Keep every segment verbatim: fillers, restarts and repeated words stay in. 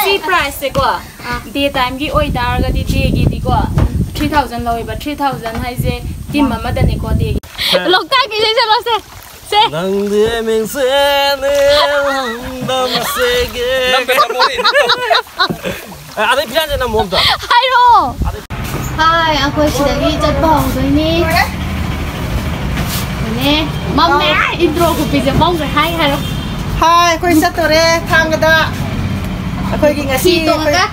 ꯁꯤ ꯄ꯭ꯔꯥꯏꯁꯁꯦꯀꯣ, ꯗꯦ ꯇꯥꯏꯝꯒꯤ ꯑꯣꯏꯇꯥꯔꯒꯗꯤ ꯗꯦꯒꯤꯗꯤꯀꯣ three thousand ꯂꯧꯋꯦꯕ꯫ ꯊ꯭ꯔꯤ ꯊꯥꯎꯖꯟ ꯍꯥꯏꯁꯦ ꯇꯤꯝ ꯑꯃꯗꯅꯦꯀꯣ, ꯗꯦꯒꯤ꯫ ꯂꯣꯛꯇꯥꯛꯀꯤ ꯏꯁꯩ ꯁꯛꯂꯣꯁꯦ꯫ ꯁꯦ꯫ ꯅꯪꯗꯤ ꯃꯤꯡꯁꯦꯜꯅꯦ ꯂꯝꯗꯝꯁꯤꯒꯤ꯫ ꯅꯝꯕꯦ ꯇꯥꯃꯣ, ꯑꯦ, ꯑꯗꯩ ꯐꯤꯔꯥꯟꯁꯦ ꯅꯝꯃꯣ ꯑꯝꯇ꯫ ꯍꯥꯏꯔꯛꯑꯣ꯫ ꯍꯥꯏ, ꯑꯩꯈꯣꯏ ꯁꯤꯗꯒꯤ ꯆꯠꯄ ꯍꯧꯗꯣꯏꯅꯦ꯫ ꯅꯦ, ꯃꯝꯃꯦ꯫ ꯏꯟꯇ꯭ꯔꯣ ꯈꯨꯄꯤꯁꯦ ꯃꯝꯈ꯭ꯔꯦ꯫ ꯍꯥꯏ ꯍꯥꯏꯔꯣ꯫ ꯍꯥꯏ, ꯑꯩꯈꯣꯏ ꯆꯠꯇꯣꯔꯦ ꯊꯥꯡꯒꯗ꯫ ꯑꯩꯈꯣꯏꯒꯤ ꯉꯁꯤ ꯍꯤ ꯑꯩꯈꯣꯏ ꯇꯣꯡꯉꯒ꯫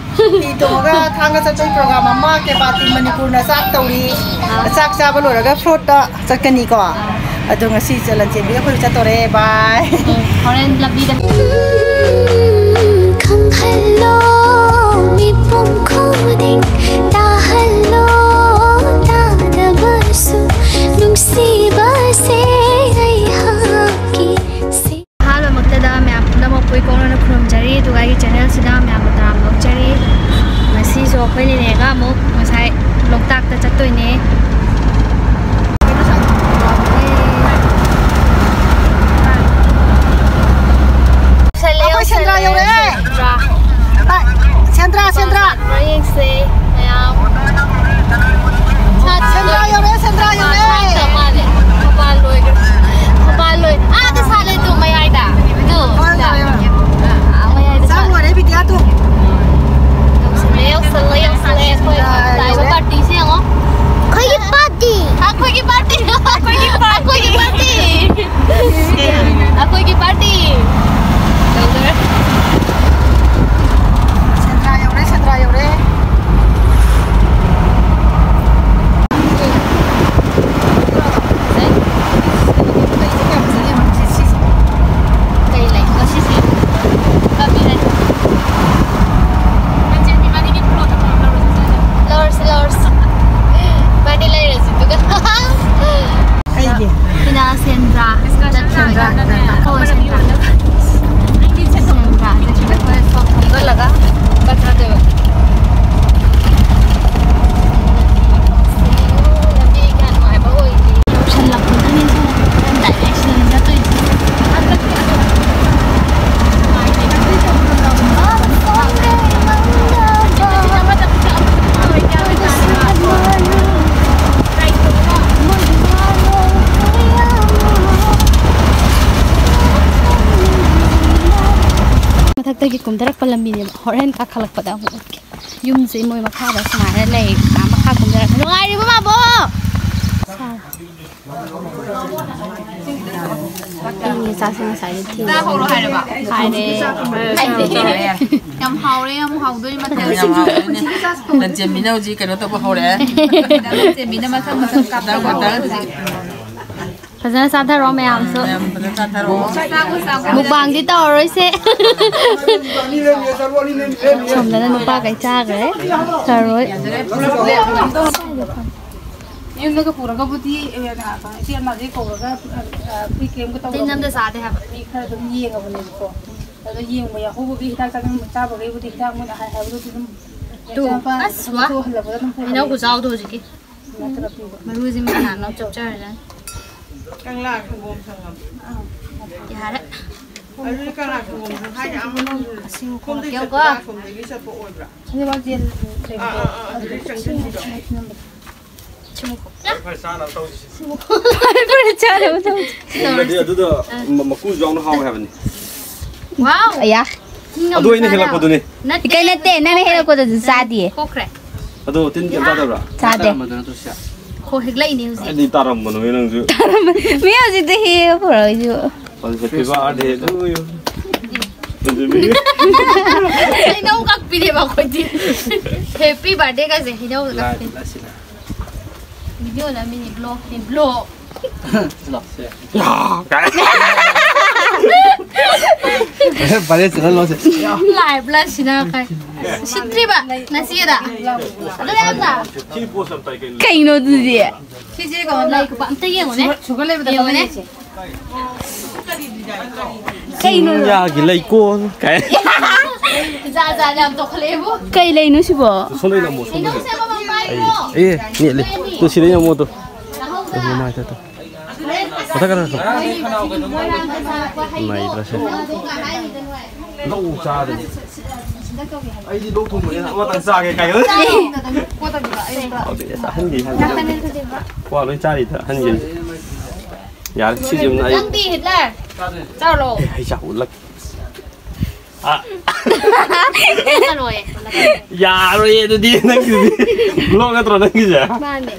ꯍꯤ ꯇꯣꯡꯉꯒ ꯊꯥꯡꯒ ꯆꯠꯄꯒꯤ ꯄ꯭ꯔꯣꯒ꯭ꯔꯥꯝ ꯑꯃ ꯀꯦꯕꯥ ꯇꯤꯝ ꯃꯅꯤꯄꯨꯔꯅ ꯆꯥꯛ ꯇꯧꯔꯤ꯫ ꯑꯥ꯫ ꯆꯥꯛ ꯆꯥꯕ ꯂꯣꯏꯔꯒ ꯐ꯭ꯂꯣꯠꯇ ꯆꯠꯀꯅꯤꯀꯣ꯫ ꯑꯥ꯫ ꯑꯗꯣ ꯉꯁꯤ ꯆ-, ꯂꯟꯆꯦꯟꯕꯤ ꯑꯩꯈꯣꯏ ꯆꯠꯇꯣꯔꯦ꯫ ꯕꯥꯏ꯫ ꯎꯝ, ꯍꯣꯔꯦꯟ ꯂꯝꯕꯤꯗ꯫ ꯈꯪꯍꯜꯂꯣ ꯃꯤꯄꯨꯝ ꯈꯨꯗꯤꯡ ꯇꯥꯍꯜꯂꯣ ꯇꯥꯗꯕꯁꯨ ꯅꯨꯡꯁꯤꯕꯁꯦ ꯑꯩꯍꯥꯛꯀꯤ ꯁꯤ-, ꯑꯍꯥꯟꯕꯃꯛꯇꯗ ꯃꯌꯥꯝ ꯄꯨꯝꯅꯃꯛꯄꯨ ꯏꯀꯣꯛꯅꯅ ꯈꯨꯔꯨꯝꯖꯔꯤ, ꯑꯗꯨꯒ ꯑꯩꯒꯤ ꯆꯦꯅꯦꯜꯁꯤꯗ ꯃꯌꯥꯝꯕꯨ ꯇꯔꯥꯝꯅ ꯑꯣꯛꯆꯔꯤ꯫ ꯉꯁꯤꯁꯨ ꯑꯩꯈꯣꯏ ꯅꯦꯅꯦꯒ ꯑꯃꯨꯛ ꯉꯁꯥꯏ ꯂꯣꯛꯇꯥꯛꯇ ꯆꯠꯇꯣꯏꯅꯦ꯫ ꯌꯧꯁꯜꯂꯦ, ꯑꯩꯈꯣꯏ ꯁꯦꯟꯗ꯭ꯔꯥ ꯌꯧꯁꯜꯂꯦ꯫ ꯌꯧꯔꯛꯑꯦ꯫ ꯁꯦꯟꯗ꯭ꯔꯥ꯫ ꯁꯦꯟꯗ꯭ꯔꯥ, ꯁꯦꯟꯗ꯭ꯔꯥ꯫ ꯁꯦꯟꯗ꯭ꯔꯥ ꯌꯦꯡꯁꯦ ꯃꯌꯥꯝ꯫ ꯁꯦꯟꯗ꯭ꯔꯥ ꯌꯧꯔꯛꯑꯦ, ꯁꯦꯟꯗ꯭ꯔꯥ ꯌꯧꯔꯛꯑꯦ꯫ ꯁꯥꯠꯇ ꯃꯥꯜꯂꯦ꯫ ꯊꯝꯕꯥꯜ ꯂꯣꯏꯈ꯭ꯔꯦ꯫ ꯊꯝꯕꯥꯜ ꯂꯣꯏ-, ꯑꯥꯗ ꯁꯥꯠꯂꯦ ꯑꯗꯨ ꯃꯌꯥꯏꯗ꯫ ꯑꯗꯨ꯫ ꯍꯣꯏ, ꯍꯣꯏ, ꯍꯣꯏ꯫ ꯑꯥ, ꯃꯌꯥꯏꯗ ꯆꯥꯛ ꯁꯥꯠꯂꯦ꯫ ꯂꯣꯏꯔꯦ, ꯕꯤꯗ꯭ꯌꯥ, ꯇꯨ꯫ ꯌꯧꯁꯜꯂꯦ, ꯌꯧꯁꯜꯂꯦ, ꯌꯧꯁꯜꯂꯦ꯫ ꯑꯩꯈꯣꯏ ꯂꯥꯛꯏꯕ ꯄꯥꯔꯇꯤꯁꯦ ꯌꯦꯡꯉꯣ꯫ ꯑꯩꯈꯣꯏꯒꯤ ꯄꯥꯔꯇꯤ꯫ ꯑꯩꯈꯣꯏꯒꯤ ꯄꯥꯔꯇꯤ꯫ ꯑꯩꯈꯣꯏꯒꯤ ꯄꯥꯔꯇꯤ꯫ ꯑꯩꯈꯣꯏꯒꯤ ꯄꯥꯔꯇꯤ꯫ ꯑꯩꯈꯣꯏꯒꯤ ꯄꯥꯔꯇꯤ꯫ ꯁꯦꯟꯗ꯭ꯔꯥ ꯌꯧꯔꯦ, ꯁꯦꯟꯗ꯭ꯔꯥ ꯌꯧꯔꯦ꯫ ꯃꯊꯛꯇꯒꯤ ꯀꯨꯝꯊꯔꯛꯄ ꯂꯝꯕꯤꯅꯦꯕ, ꯍꯣꯔꯦꯟ ꯀꯥꯈꯠꯂꯛꯄꯗ ꯑꯃꯨꯛ ꯎꯠꯀꯦ꯫ ꯌꯨꯝꯁꯦ ꯃꯣꯏ ꯃꯈꯥꯗ ꯁꯨꯃꯥꯏꯅ ꯂꯩ, ꯑꯥ ꯃꯈꯥ ꯀꯨꯝꯊꯔꯛꯄ꯫ ꯅꯨꯡꯉꯥꯏꯔꯤꯕꯣ, ꯃꯥꯕꯣ? ꯑꯩꯒꯤ ꯏꯆꯥꯁꯦ ꯉꯁꯥꯏꯗꯤ ꯊꯦꯡꯉꯦ꯫ ꯆꯥ ꯍꯧꯔꯣ ꯍꯥꯏꯔꯕ? ꯍꯥꯏꯔꯦ꯫ ꯌꯥꯝ ꯍꯥꯎꯔꯦ, ꯌꯥꯝ ꯍꯥꯎꯗꯣꯔꯤ ꯃꯊꯦꯜ꯫ ꯌꯥꯝ ꯍꯥꯎꯔꯦꯅꯦ꯫ ꯂꯟꯆꯦꯟꯕꯤꯅ ꯍꯧꯖꯤꯛ ꯀꯩꯅꯣ ꯇꯧꯕ ꯍꯧꯔꯦ꯫ ꯂꯟꯆꯦꯟꯕꯤꯅ ꯃꯊꯪ ꯃꯊꯪ ꯀꯥꯞꯊꯔꯛꯑꯣ꯫ ꯃꯊꯪ ꯃꯊꯪ ꯍꯧꯖꯤꯛ꯫ ꯐꯖꯅ ꯆꯥꯊꯔꯣ ꯃꯌꯥꯝꯁꯨ꯫ ꯃꯌꯥꯝ ꯐꯖꯅ ꯆꯥꯊꯔꯣ꯫ ꯃꯨꯛꯕꯥꯡꯗꯤ ꯇꯧꯔꯔꯣꯏꯁꯦ꯫ ꯁꯣꯝꯗꯅ ꯅꯨꯄꯥꯈꯩ ꯆꯥꯈ꯭ꯔꯦ꯫ ꯊꯔꯣꯏ꯫ ꯌꯨꯝꯗꯒ ꯄꯨꯔꯒꯕꯨꯗꯤ, ꯑꯦ, ꯏꯆꯦ ꯑꯃꯗꯤ ꯀꯧꯔꯒ, ꯑ, ꯑ, ꯐ꯭ꯔꯤ ꯀꯦꯝꯒ ꯇꯤꯟ ꯑꯝꯇ ꯇꯧꯔꯒ ꯆꯥꯗꯦ ꯍꯥꯏꯕ꯫ ꯃꯤ ꯈꯔ ꯑꯗꯨꯝ ꯌꯦꯡꯉꯕꯅꯦꯕꯀꯣ꯫ ꯑꯗꯣ ꯌꯦꯡꯕ ꯌꯥꯍꯧꯕꯒꯤ ꯍꯤꯗꯥꯛ ꯆꯥꯅꯤꯡ-, ꯆꯥꯕꯈꯩꯕꯨꯗꯤ ꯍꯤꯗꯥꯛ ꯃꯣꯏꯅ ꯍꯥꯏ ꯍꯥꯏꯕꯗꯨꯗꯤ ꯑꯗꯨꯝ ꯇꯨ, ꯏꯆꯥꯅꯨꯄꯥ ꯑꯁ, ꯋꯥ꯫ ꯊꯕꯛ ꯍꯜꯂꯛꯄꯗ ꯑꯗꯨꯝ ꯄꯨꯍꯜꯂꯦ꯫ ꯍꯩꯅꯧ ꯈꯨꯆꯥꯎꯗꯣ ꯍꯧꯖꯤꯛꯀꯤ꯫ ꯅꯠꯇ꯭ꯔ ꯄꯤꯕ꯫ ꯃꯔꯨꯁꯤ ꯃꯈꯥ ꯅꯥꯟꯅ ꯆꯣꯞꯆꯔꯖꯥꯅꯤ꯫ ꯀꯪꯂꯥ ꯁꯪꯒꯣꯝ ꯁꯪꯉꯝ꯫ ꯌꯥꯔꯦ꯫ ꯑꯗꯨꯗꯤ ꯀꯪꯂꯥ ꯁꯪꯒꯣꯝ ꯁꯪ ꯍꯥꯏꯁꯦ ꯑꯥ ꯃꯅꯨꯡ ꯑꯁꯤ ꯃꯈꯣꯡ ꯁꯣꯝꯗꯒꯤ ꯂꯥꯛꯀꯦ ꯆꯠꯄ꯭ꯔꯥ, ꯑꯃꯨꯛꯀ꯫ ꯑꯁꯣꯝꯗꯒꯤ ꯆꯠꯄ ꯑꯣꯏꯕ꯭ꯔꯥ? ꯁꯤꯗꯤ ꯃꯥ ꯖꯦꯜ ꯂꯩꯕꯗꯣ꯫ ꯑꯥ, ꯑꯥ, ꯑꯥ, ꯑꯗꯨꯗꯩ ꯆꯪꯁꯤꯟꯕꯤꯗꯣ꯫ ꯁꯤ ꯃꯈꯣꯡ꯫ ꯐꯔꯦ, ꯐꯔꯦ, ꯆꯥꯅꯕ ꯇꯧꯁꯤ꯫ ꯐꯔꯦ, ꯆꯥꯅꯕ ꯇꯧꯁꯤ꯫ ꯃꯨꯜꯂꯗꯤ ꯑꯗꯨꯗꯣ ꯃ-, ꯃꯀꯨꯁꯨ ꯌꯥꯎꯅ ꯍꯥꯎꯋꯦ ꯍꯥꯏꯕꯅꯤ꯫ ꯋꯥꯎ꯫ ꯑꯌꯥ꯫ ꯑꯗꯨ ꯑꯩꯅ ꯍꯦꯜꯂꯛꯄꯗꯨꯅꯦ꯫ ꯅꯠꯇꯦ, ꯀꯩ ꯅꯠꯇꯦ, ꯅꯪꯅ ꯍꯦꯜꯂꯛꯄꯗꯨꯗꯤ ꯆꯥꯗꯤꯌꯦ꯫ ꯀꯣꯛꯈ꯭ꯔꯦ꯫ ꯑꯗꯣ ꯇꯤꯟ ꯀꯩꯝ ꯆꯥꯗꯕ꯭ꯔꯥ? ꯆꯥꯗꯦ꯫ ꯇꯥꯔꯝꯕꯗꯨ ꯅꯠꯇ꯭ꯔꯣ ꯁꯤꯁꯦ? ꯈꯣ ꯍꯦꯛꯂꯛꯏꯅꯦ ꯍꯧꯖꯤꯛ꯫ ꯑꯩꯗꯤ ꯇꯥꯔꯝꯕꯅꯣ ꯅꯪꯁꯨ꯫ ꯃꯤ ꯍꯧꯖꯤꯛꯇ ꯍꯦꯛꯑ ꯄꯨꯔꯛꯏꯁꯤꯕꯨ꯫ ꯑꯗꯨ happy birthday to you꯫ ꯍꯩꯅꯧ ꯀꯛꯄꯤꯅꯦꯕ ꯑꯩꯈꯣꯏꯗꯤ꯫ Happy birthday ꯀꯁꯦ ꯍꯩꯅꯧ ꯀꯛꯄꯤ꯫ ꯂꯥꯏꯞ ꯑꯁꯤꯅ꯫ Video ꯅꯝꯃꯤꯅꯤ, vlog ꯅꯤ, vlog꯫ ꯁꯤ ꯂꯥꯎ, ꯁꯤ꯫ ꯌꯥ! ꯀꯥꯏ꯫ ꯚꯥꯏꯔꯦꯜ ꯆꯠꯍꯜꯂꯣ ꯁꯦ꯫ Live ꯂ ꯁꯤꯅ ꯀꯥꯏ꯫ ꯁꯤꯠꯇ꯭ꯔꯤꯕ ꯅꯆꯦꯗ꯫ ꯑꯗꯨ ꯌꯥꯝꯅ꯫ ꯀꯩꯅꯣ ꯑꯗꯨꯗꯤ? ꯁꯤꯁꯦ ꯀꯩꯅꯣ, ꯂꯩ ꯀꯨꯄꯥ ꯑꯝꯇ ꯌꯦꯡꯉꯨꯅꯦ꯫ ꯁꯨꯒꯔ ꯂꯩꯕꯗ ꯌꯦꯡꯉꯨꯅꯦ꯫ ꯀꯩꯅꯣ? ꯆꯤꯡꯌꯥꯒꯤ ꯂꯩꯀꯣꯜ ꯀꯥꯏ꯫ ꯖꯥꯠ ꯖꯥꯠ ꯌꯥꯝ ꯇꯧꯈꯠꯂꯛꯑꯦꯕꯨ꯫ ꯀꯩ ꯂꯩꯅꯣ ꯁꯤꯕꯣ? ꯁꯣꯝꯗꯩ ꯅꯝꯃꯣ, ꯁꯣꯝꯗꯩ꯫ ꯍꯩꯅꯧꯁꯦ ꯃꯃꯜ ꯄꯥꯏꯔꯤꯔꯣ? ꯑꯦ, ꯅꯦꯠꯂꯤ꯫ ꯇꯨ ꯁꯤꯗꯩ ꯅꯝꯃꯣ ꯇꯨ꯫ ꯇꯥꯍꯧꯗ꯫ ꯃꯃꯥꯏ ꯇꯥ ꯇꯥ꯫ ꯃꯊꯛ ꯈꯔ ꯈꯔ꯫ ꯃꯣꯏꯔꯥꯡꯗ ꯁꯥꯔꯛꯄ ꯍꯩꯅꯧ꯫ ꯅꯩꯗ꯭ꯔꯥ ꯁꯦ? ꯂꯧ ꯆꯥꯗ꯭ꯔꯤ꯫ ꯑꯩꯗꯤ ꯂꯣꯛ ꯊꯨꯡꯕꯅꯤꯅ ꯑꯃꯇꯪ ꯆꯥꯒꯦ ꯀꯥꯏꯅ꯫ ꯀꯣꯠꯇꯕꯤꯗ ꯑꯌꯨꯛꯇ꯫ ꯍꯧꯖꯤꯛ ꯆꯥꯍꯟꯒꯦ ꯍꯥꯏꯕꯅꯤ꯫ ꯀ꯭ꯋꯥ ꯂꯣꯏ ꯆꯥꯔꯤꯗ ꯑꯍꯟꯒꯤ꯫ ꯌꯥꯔꯦ, ꯁꯤꯁꯤꯃꯅ ꯑꯩ꯫ ꯅꯪꯗꯤ ꯍꯤꯠꯂꯔ? ꯆꯥꯔꯨꯂꯣ꯫ ꯑꯦ, ꯑꯩ ꯆꯥ ꯎꯠꯂꯛꯀꯦ꯫ ꯂꯣꯏꯔꯦ꯫ ꯌꯥꯔꯣꯏꯌꯦ ꯑꯗꯨꯗꯤ ꯅꯪꯒꯤꯗꯤ꯫ ꯕ꯭ꯂꯣꯛ ꯅꯠꯇ꯭ꯔꯣ ꯅꯪꯒꯤꯁꯦ? ꯃꯥꯅꯦ꯫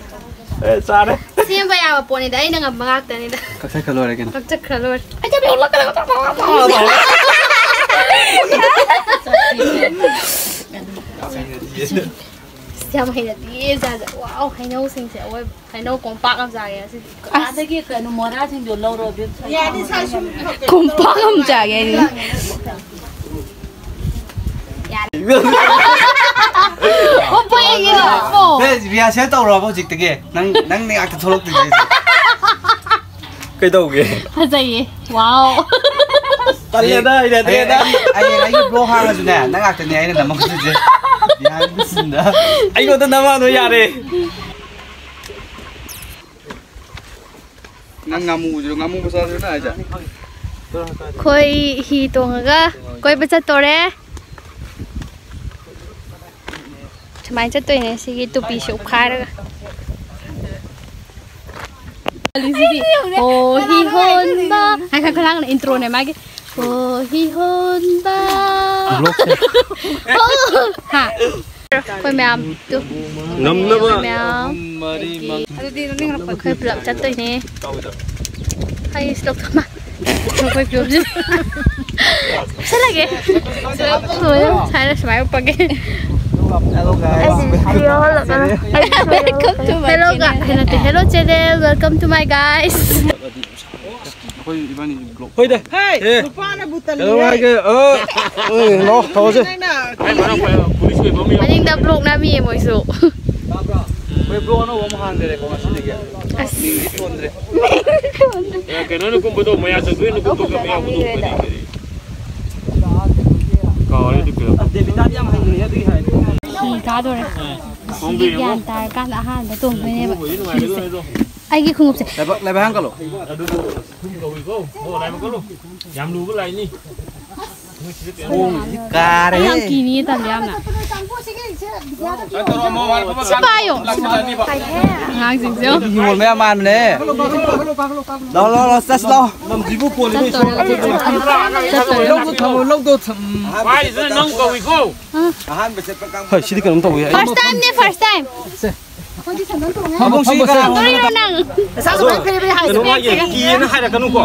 ꯑꯦ, ꯆꯥꯔꯦ꯫ ꯁꯦꯝꯕ ꯌꯥꯕ ꯄꯣꯠꯅꯤꯗ, ꯑꯩꯅ ꯉꯝꯕ ꯉꯥꯛꯇꯅꯤꯗ꯫ ꯀꯛꯊꯠꯈ꯭ꯔ ꯂꯣꯏꯔꯦ ꯀꯩꯅꯣ꯫ ꯀꯛꯊꯠꯈ꯭ꯔ ꯂꯣꯏꯔꯦ꯫ ꯑꯩ ꯆꯠꯄ ꯌꯥꯝ ꯂꯛꯀꯅꯦ꯫ ꯌꯥꯝ ꯍꯩꯅꯗꯤꯌꯦ ꯖꯥꯖ꯫ ꯋꯥꯎ, ꯍꯩꯅꯧꯁꯤꯡꯁꯦ ꯑꯋꯣꯏꯕ꯫ ꯍꯩꯅꯧ ꯀꯣꯝꯄꯥꯛ ꯑꯃ ꯆꯥꯒꯦ ꯉꯁꯤꯗꯤ꯫ ꯑꯁ꯫ ꯑꯥꯗꯒꯤ ꯀꯩꯅꯣ ꯃꯣꯔꯥꯁꯤꯡꯗꯣ ꯂꯧꯔꯣ, ꯏꯕꯦꯝ꯫ ꯀꯣꯝꯄꯥꯛ ꯑꯃ ꯆꯥꯒꯦ ꯍꯥꯏꯗꯤ꯫ ꯌꯥꯔꯦ꯫ ꯑꯣꯞꯄꯣ ꯌꯦꯡꯒꯦ, ꯑꯣꯞꯄꯣ꯫ ꯅꯪ ꯔꯤꯍꯥꯔꯁꯦꯜ ꯇꯧꯔꯣꯕ ꯍꯧꯖꯤꯛꯇꯒꯤ꯫ ꯅꯪ, ꯅꯪ ꯉꯥꯛꯇ ꯊꯣꯛꯂꯛꯇꯣꯏꯁꯦ꯫ ꯀꯩꯗꯧꯒꯦ? ꯐꯖꯩꯌꯦ꯫ ꯋꯥꯎ꯫ ꯇꯜꯂꯦꯗ, ꯍꯩꯅꯗ꯭ꯔꯦꯗ꯫ ꯍꯌꯦꯡ, ꯍꯌꯦꯡ ꯑꯩꯒꯤ ꯕ꯭ꯂꯣꯛ ꯍꯥꯡꯉꯁꯨꯅꯦ, ꯅꯪ ꯉꯥꯛꯇꯅꯦ ꯑꯩꯅ ꯅꯝꯃꯛꯇꯣꯏꯁꯦ꯫ Behind the scene ꯗ꯫ ꯑꯩꯉꯣꯟꯗ ꯅꯝꯃꯛꯑꯅꯨ, ꯌꯥꯔꯦ꯫ ꯅꯪ ꯉꯥꯃꯨ ꯎꯗ꯭ꯔꯣ? ꯉꯥꯃꯨ ꯃꯆꯥꯗꯨꯅ ꯍꯥꯏꯁꯦ꯫ ꯑꯩꯈꯣꯏ ꯍꯤ ꯇꯣꯡꯉꯒ ꯀꯣꯏꯕ ꯆꯠꯇꯣꯔꯦ꯫ ꯁꯨꯃꯥꯏꯅ ꯆꯠꯇꯣꯏꯅꯦ, ꯁꯤꯒꯤ ꯇꯨꯄꯤꯁꯦ ꯎꯞꯈꯥꯏꯔꯒ꯫ ꯁꯤꯗꯤ, ꯑꯣ, ꯍꯤ ꯍꯣꯟꯕ꯫ ꯉꯥꯏꯈꯣ, ꯈꯔ ꯂꯥꯡꯅ intro ꯅꯦ ꯃꯥꯒꯤ꯫ ꯑꯣ, ꯍꯤ ꯍꯣꯟꯕ꯫ ꯕ꯭ꯂꯣꯛꯁꯦ꯫ ꯑꯣ, ꯍꯥ꯫ ꯑꯩꯈꯣꯏ ꯃꯌꯥꯝ ꯇꯨ꯫ ꯉꯝꯅꯕ꯫ ꯑꯩꯈꯣꯏ ꯃꯌꯥꯝ꯫ ꯑꯗꯨꯗꯤ ꯅꯪ ꯑꯩꯈꯣꯏ ꯄꯨꯂꯞ ꯆꯠꯇꯣꯏꯅꯦ꯫ ꯑꯩ ꯁꯤ ꯂꯧꯊꯣꯛ-, ꯃꯥ꯫ ꯑꯩꯈꯣꯏ ꯐꯤꯕꯝꯁꯤ꯫ ꯆꯠꯂꯒꯦ꯫ ꯁꯨꯃꯥꯏꯅ, ꯁꯨꯃꯥꯏꯅ ꯎꯞꯄꯒꯦ꯫ Hello guys. Welcome to my Hello, channel. Ga-, ꯅꯠꯇꯦ, hello channel. Welcome to my guys. ꯑꯩꯈꯣꯏ ꯏꯕꯥꯅꯤ ꯕ꯭ꯂꯣꯛ꯫ ꯍꯣꯏꯗ꯫ ꯍꯦ, ꯑꯦ꯫ ꯅꯨꯄꯥꯅꯕꯨ ꯇꯜꯂꯤ ꯀꯩꯗꯧ ꯍꯦ꯫ ꯍꯥꯏꯒꯦ? ꯑ, ꯑꯦ, ꯂꯥꯛꯑꯣ, ꯊꯧꯔꯁꯦ꯫ ꯅꯪꯅ ꯃꯅꯤꯡꯗ ꯕ꯭ꯂꯣꯛ ꯅꯝꯃꯤꯌꯦ ꯃꯣꯏꯁꯨ꯫ ꯇꯥꯕ꯭ꯔꯣ? ꯑꯩꯈꯣꯏ ꯕ꯭ꯂꯣꯛ ꯑꯅꯧꯕ ꯑꯃ ꯍꯥꯡꯈꯔꯦꯀꯣ ꯉꯁꯤꯗꯒꯤ꯫ ꯑꯁ꯫ ꯃꯤꯡꯗꯤ ꯊꯣꯟꯗ꯭ꯔꯦ꯫ ꯑꯦ, ꯀꯩꯅꯣꯅ ꯀꯨꯝꯕꯗꯣ, ꯃꯌꯥ ꯆꯪꯕꯤꯅ ꯀꯨꯝꯕꯗꯣ, ꯃꯌꯥ ꯍꯨꯗꯣꯛꯄꯗꯤ ꯀꯔꯤ? ꯀꯥꯎꯔꯦ ꯑꯗꯨ ꯀꯩꯅꯣ꯫ ꯗꯦꯕꯤꯇꯥꯗꯤ ꯌꯥꯝ ꯍꯩꯕꯅꯦ ꯑꯗꯨꯒꯤ ꯍꯥꯏꯔꯗꯤ꯫ ꯍꯤ ꯀꯥꯗꯣꯔꯦ꯫ ꯁꯤꯒꯤ ꯒ꯭ꯌꯥꯟ ꯇꯥꯔꯀꯥꯟꯗ ꯑꯍꯥꯟꯕ ꯇꯣꯡꯗꯣꯏꯅꯦꯕ꯫ ꯍꯤꯁꯦ꯫ ꯑꯩꯒꯤ ꯈꯣꯡꯎꯞꯁꯦ꯫ ꯂꯥꯏꯕꯛ, ꯂꯥꯏꯕꯛ ꯍꯥꯡꯒꯠꯂꯣ꯫ ꯑꯗꯨ ꯀꯧꯏꯀꯣ꯫ ꯑꯣ, ꯂꯥꯏꯕꯛ ꯀꯜꯂꯨ꯫ ꯌꯥꯝ ꯂꯨꯕ ꯂꯥꯏꯅꯤ꯫ ꯀꯥꯔꯦ꯫ ꯑꯩ ꯌꯥꯝ ꯀꯤꯅꯤꯌꯦ, ꯇꯜꯂꯦ ꯌꯥꯝꯅ꯫ ꯁꯤ ꯄꯥꯏꯌꯣ꯫ ꯑꯉꯥꯡꯁꯤꯡꯁꯦ ꯌꯦꯡꯉꯣ꯫ ꯍꯤꯡꯒꯣꯜ ꯃꯌꯥꯝ ꯃꯥꯟꯕꯅꯦ꯫ ꯂꯥꯎ, ꯂꯥꯎ, ꯂꯥꯎ, ꯆꯠꯁꯤ ꯂꯥꯎ꯫ ꯂꯝꯁꯤꯕꯨ ꯀꯣꯜꯂꯤꯕ ꯏꯁꯤꯡ꯫ ꯆꯠꯇꯣꯔꯦ꯫ ꯂꯧꯗꯣ ꯊꯝꯃꯣ, ꯂꯧꯗꯣ ꯊꯝꯃꯣ꯫ ꯍꯥꯏꯁꯤꯅ ꯅꯪ ꯀꯧꯏꯀꯣ꯫ ꯑꯍꯥꯟꯕ ꯆꯠꯄ ꯀꯥꯡꯕꯨ꯫ ꯍꯣꯏ, ꯁꯤꯗꯤ ꯀꯩꯅꯣꯝ ꯇꯧꯏ꯫ First time ꯅꯦ, first time꯫ ꯐꯝꯃꯣ, ꯐꯝꯃꯣ, ꯀꯅꯥ ꯐꯝꯃꯣ꯫ ꯇꯧꯔꯤꯔꯣ ꯅꯪ? ꯅꯁꯥꯁꯨ ꯃꯌꯥꯝ ꯐꯩꯔꯦ, ꯍꯥꯏꯁꯦ꯫ ꯀꯩꯅꯣ ꯍꯥꯏꯁꯦ, ꯀꯤꯌꯦꯅ ꯍꯥꯏꯔꯛꯀꯅꯨꯀꯣ꯫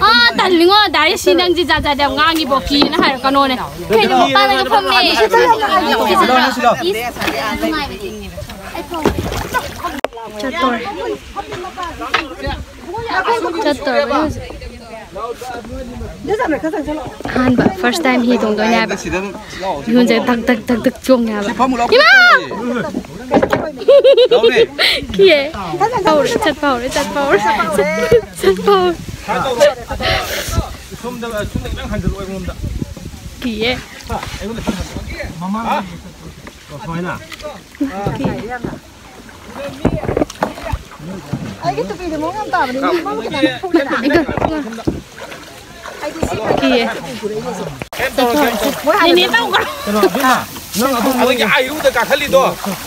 ꯑꯥ, ꯇꯜꯂꯤꯉꯣ, ꯗꯥꯏꯔꯦꯛ ꯁꯤ ꯅꯪꯁꯤ ꯖꯥꯠ ꯖꯥꯠ ꯌꯥꯝ ꯉꯥꯡꯉꯤꯕꯣ, ꯀꯤꯌꯦꯅ ꯍꯥꯏꯔꯛꯀꯅꯣꯅꯦ꯫ ꯀꯩꯅꯣ, ꯃꯄꯥꯟꯗꯒ ꯐꯝꯃꯦ꯫ ꯆꯠꯇꯣꯔꯦ꯫ ꯆꯠꯇꯣꯔꯕꯅꯤ ꯍꯧꯖꯤꯛ꯫ ꯑꯍꯥꯟꯕ, first time ꯍꯤ ꯇꯣꯡꯗꯣꯏꯅꯦ ꯍꯥꯏꯕ꯫ ꯃꯤꯍꯨꯟꯁꯦ ꯇꯛ ꯇꯛ ꯇꯛ ꯇꯛ ꯆꯣꯡꯉꯦ ꯍꯥꯏꯕ꯫ ꯏꯃꯥ! ꯀꯤꯌꯦ꯫ ꯍꯧꯔꯦ, ꯆꯠꯄ ꯍꯧꯔꯦ, ꯆꯠꯄ ꯍꯧꯔꯦ꯫ ꯆꯠꯄ ꯍꯧꯔꯦ꯫ ꯁꯣꯝꯗ, ꯁꯣꯝꯗ ꯈꯤꯇꯪ ꯍꯟꯖꯜꯂꯛꯑꯣ, ꯑꯩꯉꯣꯟꯗ꯫ ꯀꯤꯌꯦ꯫ ꯍꯥ? ꯑꯩꯉꯣꯟꯗ ꯈꯤꯇꯪ ꯍꯟꯖꯜꯂꯛꯑꯣ꯫ ꯃꯃꯥꯡ꯫ ꯑꯣ, ꯁꯨꯃꯥꯏꯅ? ꯀꯤꯌꯦ꯫ ꯑꯩꯒꯤ ꯇꯨꯄꯤꯗꯤ ꯃꯑꯣꯡ ꯌꯥꯝ ꯇꯥꯕꯅꯤ꯫ ꯃꯤ ꯃꯃꯥꯡ ꯈꯤꯇꯪ ꯀꯤꯌꯦ꯫ ꯃꯣꯏ ꯍꯥꯟꯅ ꯅꯦꯅꯦ ꯇꯧꯈ꯭ꯔꯣ꯫ ꯀꯩꯅꯣ, ꯑꯕꯦꯝꯃ, ꯅꯪ ꯑꯗꯨ ꯑꯗꯨꯒꯤ ꯑꯥ ꯏꯔꯨꯗ ꯀꯥꯈꯠꯂꯤꯗꯣ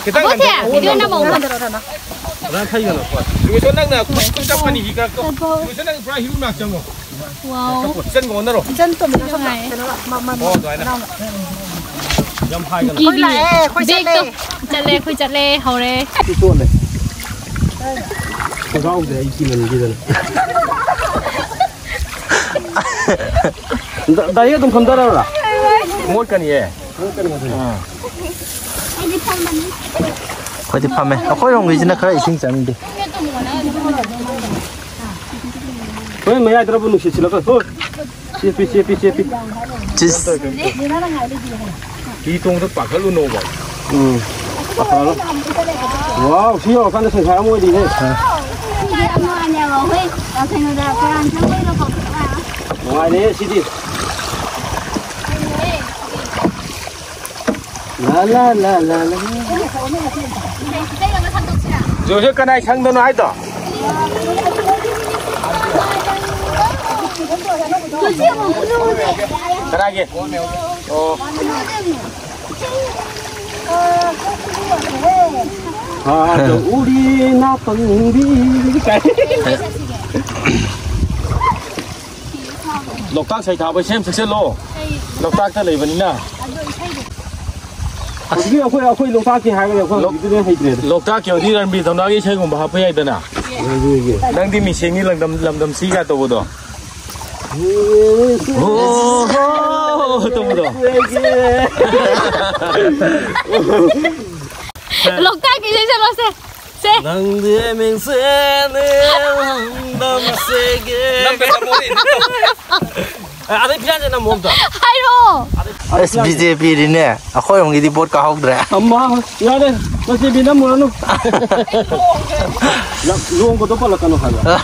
ꯈꯤꯇꯪ ꯑꯕꯣꯛꯁꯦ, ꯍꯟꯊꯔꯛꯑꯣ꯫ ꯚꯤꯗꯤꯑꯣ ꯅꯝꯃꯛꯑꯣ꯫ ꯍꯟꯊꯔꯛꯑꯣ, ꯍꯟꯊꯔꯛꯑꯣ꯫ ꯅꯪ ꯈꯔ ꯌꯦꯡꯉꯣ꯫ ꯂꯨꯏꯁꯣ, ꯅꯪꯅ ꯈꯨꯠ ꯈꯨꯠ ꯆꯞ ꯀꯅꯤꯒꯤ ꯀꯔꯛꯇꯣ꯫ ꯂꯨꯏꯁꯣ, ꯅꯪ ꯄꯨꯔꯥ ꯍꯤꯔꯨ ꯅꯥꯛ ꯆꯪꯉꯣ꯫ ꯋꯥꯎ꯫ ꯏꯆꯟꯒ ꯑꯣꯟꯅꯔꯣ꯫ ꯏꯆꯟ ꯇꯣꯝꯕꯤꯅ ꯁꯣꯝꯗ ꯅꯨꯡꯉꯥꯏꯌꯦ꯫ ꯀꯩꯅꯣ, ꯃ-, ꯃ-, ꯍꯣ, ꯑꯗꯨꯃꯥꯏꯅ꯫ ꯃꯅꯥꯎꯅ꯫ ꯌꯥꯝ ꯍꯥꯏꯒꯅꯨ꯫ ꯑꯩꯈꯣꯏ ꯂꯥꯛꯑꯦ, ꯑꯩꯈꯣꯏ ꯆꯠꯂꯦ꯫ ꯕꯦꯒꯇꯣ꯫ ꯆꯠꯂꯦ, ꯑꯩꯈꯣꯏ ꯆꯠꯂꯦ, ꯍꯧꯔꯦ꯫ ꯁꯤ ꯆꯣꯠꯂꯦ꯫ ꯈꯣꯡꯒ꯭ꯔꯥꯎꯁꯦ ꯑꯩ ꯀꯤꯃꯟꯈꯤꯗꯅ꯫ ꯗꯥ-, ꯗꯥꯏꯔꯦꯛ ꯑꯗꯨꯝ ꯐꯝꯊꯔꯛꯑꯣꯔꯥ? ꯃꯣꯠꯀꯅꯤꯌꯦ꯫ ꯃꯣꯠꯀꯅꯤ, ꯃꯣꯠꯀꯅꯤ꯫ ꯑꯥ꯫ ꯑꯩꯈꯣꯏꯗꯤ ꯐꯝꯃꯦ꯫ ꯑꯩꯈꯣꯏꯔꯣꯝꯒꯤꯁꯤꯅ ꯈꯔ ꯏꯁꯤꯡ ꯆꯪꯗꯦ꯫ ꯍꯣꯏ, ꯃꯌꯥꯏꯗ꯭ꯔꯕꯨ ꯅꯨꯡꯁꯤꯠ ꯁꯤꯜꯂꯛꯀ-, ꯍꯣꯏ꯫ ꯆꯦꯞꯄꯤ, ꯆꯦꯞꯄꯤ, ꯆꯦꯞꯄꯤ꯫ ꯆꯤꯁ꯫ ꯍꯤ ꯇꯣꯡꯕꯗ ꯄꯥꯈꯠꯂꯨꯅꯣꯕ꯫ ꯎꯝ꯫ ꯄꯥꯈꯠꯂꯣ꯫ ꯋꯥꯎ, ꯁꯤ ꯌꯧꯔꯀꯥꯟꯗ ꯁꯟꯁꯥ ꯑꯃ ꯑꯣꯏꯔꯤꯍꯦ꯫ ꯅꯨꯡꯉꯥꯏꯔꯦꯍꯦ ꯁꯤꯗꯤ꯫ ꯂꯥ, ꯂꯥ, ꯂꯥ, ꯂꯥ, ꯂꯥ꯫ ꯖꯣꯁꯦ, ꯀꯅꯥꯏ ꯁꯪꯗꯅꯣ ꯍꯥꯏꯗꯣ? ꯀꯅꯥꯒꯤ? ꯑꯣ꯫ ꯍꯥꯗ ꯎꯔꯤ ꯅꯥꯄꯪꯕꯤ ꯀꯥꯏ꯫ ꯂꯣꯛꯇꯥꯛ ꯁꯩꯊꯥꯕ ꯁꯦꯝ ꯆꯠꯁꯤꯜꯂꯣ꯫ ꯂꯣꯛꯇꯥꯛꯇ ꯂꯩꯕꯅꯤꯅ꯫ ꯑꯁꯤꯒꯤ ꯑꯩꯈꯣꯏ, ꯑꯩꯈꯣꯏ ꯂꯣꯛꯇꯥꯛꯀꯤ ꯍꯥꯏꯔꯒꯗꯤ ꯑꯩꯈꯣꯏ ꯂꯣꯛ-, ꯍꯧꯖꯤꯛꯀꯤꯗꯨꯅ ꯍꯩꯇ꯭ꯔꯦꯗ꯫ ꯂꯣꯛꯇꯥꯛꯀꯤ ꯑꯣꯏꯔꯗꯤ ꯔꯟꯕꯤꯔ ꯊꯧꯅꯥꯒꯤ ꯏꯁꯩꯒꯨꯝꯕ ꯍꯥꯞꯄ ꯌꯥꯏꯗꯅ꯫ ꯅꯪꯗꯤ ꯃꯤꯁꯦꯡꯅꯤ ꯂꯝꯗꯝ, ꯂꯝꯗꯝꯁꯤꯒ ꯇꯧꯕꯗꯣ꯫ ꯍꯣ, ꯍꯣ, ꯇꯧꯕꯗꯣ꯫ ꯂꯣꯛꯇꯥꯛꯀꯤ ꯏꯁꯩ ꯁꯛꯂꯣꯁꯦ꯫ ꯁꯦ꯫ ꯅꯪꯗꯤ ꯃꯤꯡꯁꯦꯜꯅꯤ ꯂꯝꯗꯝꯁꯤꯒꯤ꯫ ꯅꯝꯕ ꯆꯠꯂꯣꯅꯦ, ꯑꯗꯨꯝ ꯇꯧ꯫ ꯑꯦ, ꯑꯗꯩ ꯐꯤꯌꯥꯟꯁꯦ ꯅꯝꯃꯣ ꯑꯝꯇ꯫ ꯍꯥꯏꯔꯛꯑꯣ꯫ ꯑꯁ, ꯕꯤ ꯖꯦ ꯄꯤꯗꯤꯅꯦ, ꯑꯩꯈꯣꯏꯔꯣꯝꯒꯤꯗꯤ ꯚꯣꯠ ꯀꯥꯍꯧꯗ꯭ꯔꯦ꯫ ꯑꯝꯃ, ꯌꯥꯔꯦ, ꯃꯁꯤ ꯕꯤ ꯅꯝꯃꯨꯔꯅꯨ꯫ ꯂꯨꯍꯣꯡꯕꯗꯣ ꯄꯜꯂꯛꯀꯅꯨ ꯍꯥꯏꯕ꯫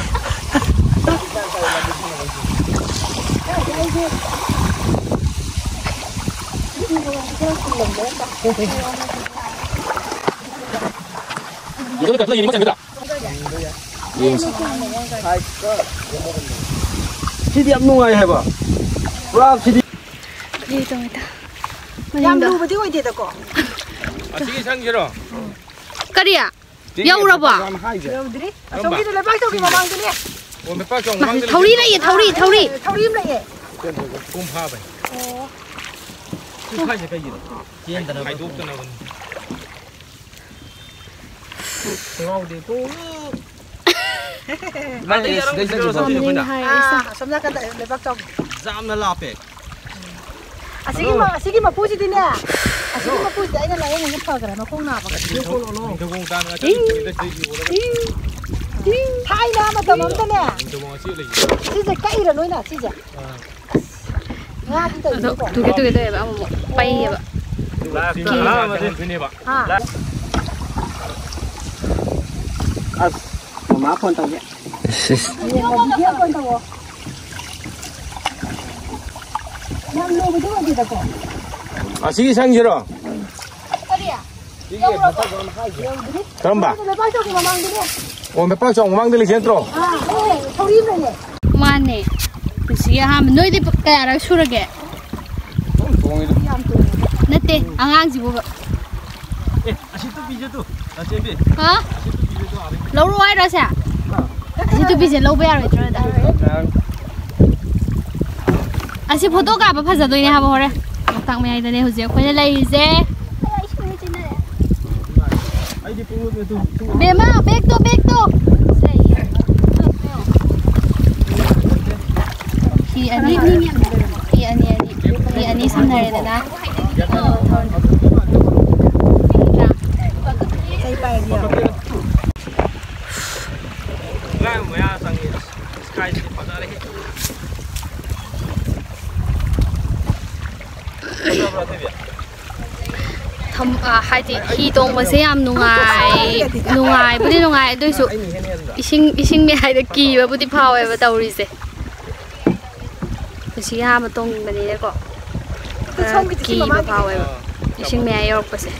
ꯁꯤꯗꯤ ꯌꯥꯝ ꯅꯨꯡꯉꯥꯏ ꯍꯥꯏꯕ꯫ ꯄꯨꯔꯥ ꯁꯤꯗꯤ꯫ ꯌꯦ ꯇꯧꯋꯦ ꯇ꯫ ꯌꯥꯝ ꯃꯅꯤꯡꯗ꯫ ꯂꯨꯕꯗꯤ ꯑꯣꯏꯗꯦꯗꯀꯣ꯫ ꯑꯁꯤꯒꯤ ꯁꯪꯁꯤꯔꯣ? ꯀꯔꯤ? ꯁꯤꯒꯤ ꯌꯧꯔꯕꯣ? ꯌꯥꯝ ꯍꯥꯏꯁꯦ꯫ ꯌꯧꯗ꯭ꯔꯤ꯫ ꯀꯔꯝꯕ? ꯑꯁꯣꯝꯒꯤꯗꯣ ꯂꯩꯕꯥꯛ ꯆꯧꯀꯤ ꯁꯤꯒꯤ? ꯃꯃꯥꯡꯗꯅꯦ꯫ ꯑꯣ, ꯂꯩꯕꯥꯛ ꯆꯧꯀꯤ ꯃꯥ, ꯃꯃꯥꯡꯗ ꯊꯧꯔꯤ ꯂꯩꯕ? ꯂꯩꯌꯦ, ꯊꯧꯔꯤ, ꯊꯧꯔꯤ꯫ ꯊꯧꯔꯤ ꯑꯃ ꯂꯩꯌꯦ꯫ ꯀꯣꯝ ꯐꯥꯕꯩ꯫ ꯑꯣ꯫ ꯀꯣꯝ ꯐꯥꯏꯁꯦ ꯀꯩꯒꯤꯅꯣ? ꯆꯦꯟꯗꯅꯕ꯫ ꯈꯥꯏꯗꯣꯛꯇꯅꯕꯅꯤ꯫ ꯈꯪꯍꯧꯗꯦꯀꯣ꯫ ꯏꯕꯥꯅꯤ ꯑꯗꯩ ꯁꯤꯗꯩ ꯑꯔꯪꯕꯁꯤꯗ ꯆꯠꯈꯤꯕ꯫ ꯆꯠꯈꯤꯕ ꯑꯩꯈꯣꯏꯅ꯫ ꯍꯥꯏ, ꯑꯥ, ꯑꯁꯣꯝ ꯅꯥꯀꯟꯗ ꯂꯩꯕꯥꯛ ꯆꯥꯎꯕ꯫ ꯌꯥꯝꯅ ꯂꯥꯞꯄꯦ꯫ ꯑꯁꯤꯒꯤ ꯃ-, ꯑꯁꯤꯒꯤ ꯃꯄꯨꯁꯤꯗꯤꯅꯦ, ꯑꯁꯤꯒꯤ ꯃꯄꯨꯁꯤꯗꯤ ꯑꯩꯅ ꯂꯥꯏꯌꯦꯡꯉꯒ ꯐꯈ꯭ꯔꯦ, ꯃꯈꯣꯡ ꯅꯥꯕꯒ꯫ ꯅꯤꯡꯊꯧ-, ꯅꯤꯡꯊꯧꯀꯣꯡ ꯇꯥꯟꯅ ꯆꯠꯂꯤ ꯄꯣꯠꯅꯤꯗ, ꯁꯤꯒꯤ ꯎꯔꯒ꯫ ꯊꯥꯏꯅ ꯃꯇꯝ ꯑꯃꯗꯅꯦ, ꯅꯤꯡꯊꯧꯀꯣꯡ ꯑꯁꯤ ꯂꯩꯌꯦ꯫ ꯁꯤꯁꯦ ꯀꯛꯏꯔ ꯅꯣꯏꯅ, ꯁꯤꯁꯦ? ꯑꯥ꯫ ꯉꯥꯗꯤ ꯑꯗꯣ ꯇꯧꯔꯤꯅꯤꯀꯣ? ꯇꯨꯒꯦ ꯇꯨꯒꯦ ꯇꯧꯋꯦꯕ ꯑꯃꯨꯛ ꯄꯩꯌꯦꯕ꯫ ꯂꯥꯛꯇ ꯀꯤ-, ꯉꯥ ꯑꯃꯗꯤ ꯆꯪꯍꯟꯗꯣꯏꯅꯦꯕ꯫ ꯍꯥ? ꯑꯁ, ꯃꯃꯥ ꯐꯣꯟ ꯇꯧꯒꯦ꯫ ꯏꯁ, ꯏꯁ꯫ ꯌꯦꯡꯉꯣ, ꯚꯤꯗꯤꯑꯣ ꯀꯣꯜ ꯇꯧꯋꯣ꯫ ꯌꯥꯝ ꯂꯨꯕꯗꯤ ꯑꯣꯏꯗꯦꯗꯀꯣ? ꯑꯁꯤꯒꯤ ꯁꯪꯁꯤꯔꯣ? ꯀꯔꯤ? ꯌꯧꯗ꯭ꯔꯤ꯫ ꯀꯔꯝꯕ? ꯂꯩꯕꯥꯛ ꯆꯧꯀꯤ ꯃꯃꯥꯡꯗꯅꯦ꯫ ꯑꯣ, ꯂꯩꯄꯥꯛ ꯆꯥꯎ ꯃꯃꯥꯡꯗ ꯂꯩꯁꯦ ꯅꯠꯇ꯭ꯔꯣ? ꯑꯥ, ꯍꯣꯏ, ꯊꯧꯔꯤ ꯑꯃ ꯂꯩꯌꯦ꯫ ꯃꯥꯅꯦ꯫ ꯑꯍꯥꯟꯕ ꯅꯣꯏꯗꯤ ꯀꯌꯥꯔꯛ ꯁꯨꯔꯒꯦ? ꯅꯠꯇꯦ, ꯑꯉꯥꯡꯁꯤꯕꯨ꯫ ꯑꯦ, ꯑꯁꯤ ꯇꯨꯄꯤꯁꯦ ꯇꯨ, ꯅꯆꯦꯕꯤ꯫ ꯍꯥ? ꯑꯁꯤ ꯇꯨꯄꯤꯁꯦ ꯇꯨ, ꯑꯥꯗꯒꯤ꯫ ꯂꯧꯔꯣ ꯍꯥꯏꯔꯣ ꯁꯦ? ꯑꯁꯤ ꯇꯨꯄꯤꯁꯦ ꯂꯧꯕ ꯌꯥꯔꯣꯏꯗ꯭ꯔꯣ? ꯑꯁꯤ ꯐꯣꯇꯣ ꯀꯥꯞꯄ ꯐꯖꯗꯣꯏꯅꯦ ꯍꯥꯏꯕ ꯍꯣꯔꯦꯟ꯫ ꯂꯣꯛꯇꯥꯛ ꯃꯌꯥꯏꯗꯅꯦ ꯍꯧꯖꯤꯛ ꯑꯩꯈꯣꯏꯅ ꯂꯩꯔꯤꯁꯦ꯫ ꯑꯩꯗꯤ ꯄꯨꯡ ꯕꯦꯝꯃ, ꯕꯦꯛꯇꯣ, ꯕꯦꯛꯇꯣ꯫ ꯐꯤ ꯑꯅꯤ, ꯐꯤ ꯑꯅꯤ, ꯑꯅꯤ, ꯐꯤ ꯑꯅꯤ ꯁꯝꯅꯔꯦꯗꯅ꯫ ꯅꯠꯇ꯭ꯔꯥ? ꯉꯔꯥꯡ ꯃꯌꯥ ꯆꯪꯉꯤ꯫ ꯑꯁ, ꯁ꯭ꯀꯥꯏꯁꯤ ꯐꯖꯔꯦꯍꯦ꯫ ꯐꯖꯕ꯭ꯔꯥ, ꯊꯣꯏꯕꯤ? ꯊꯝ-, ꯑ, ꯍꯥꯏꯗꯤ ꯍꯤ ꯇꯣꯡꯕꯁꯦ ꯌꯥꯝ ꯅꯨꯡꯉꯥꯏ, ꯅꯨꯡꯉꯥꯏꯕꯨꯗꯤ ꯅꯨꯡꯉꯥꯏ, ꯑꯗꯨꯏꯁꯨ ꯏꯁꯤꯡ, ꯏꯁꯤꯡ ꯃꯌꯥꯏꯗ ꯀꯤꯕꯕꯨꯗꯤ ꯐꯥꯎꯋꯦꯕ ꯇꯧꯔꯤꯁꯦ꯫ ꯄꯨꯟꯁꯤꯒꯤ ꯑꯍꯥꯟꯕ ꯇꯣꯡꯅꯤꯡꯕꯅꯤꯅꯀꯣ, ꯈꯔ ꯀꯤꯕ ꯐꯥꯎꯋꯦꯕ ꯏꯁꯤꯡ ꯃꯌꯥꯏ ꯌꯧꯔꯛꯄꯁꯦ꯫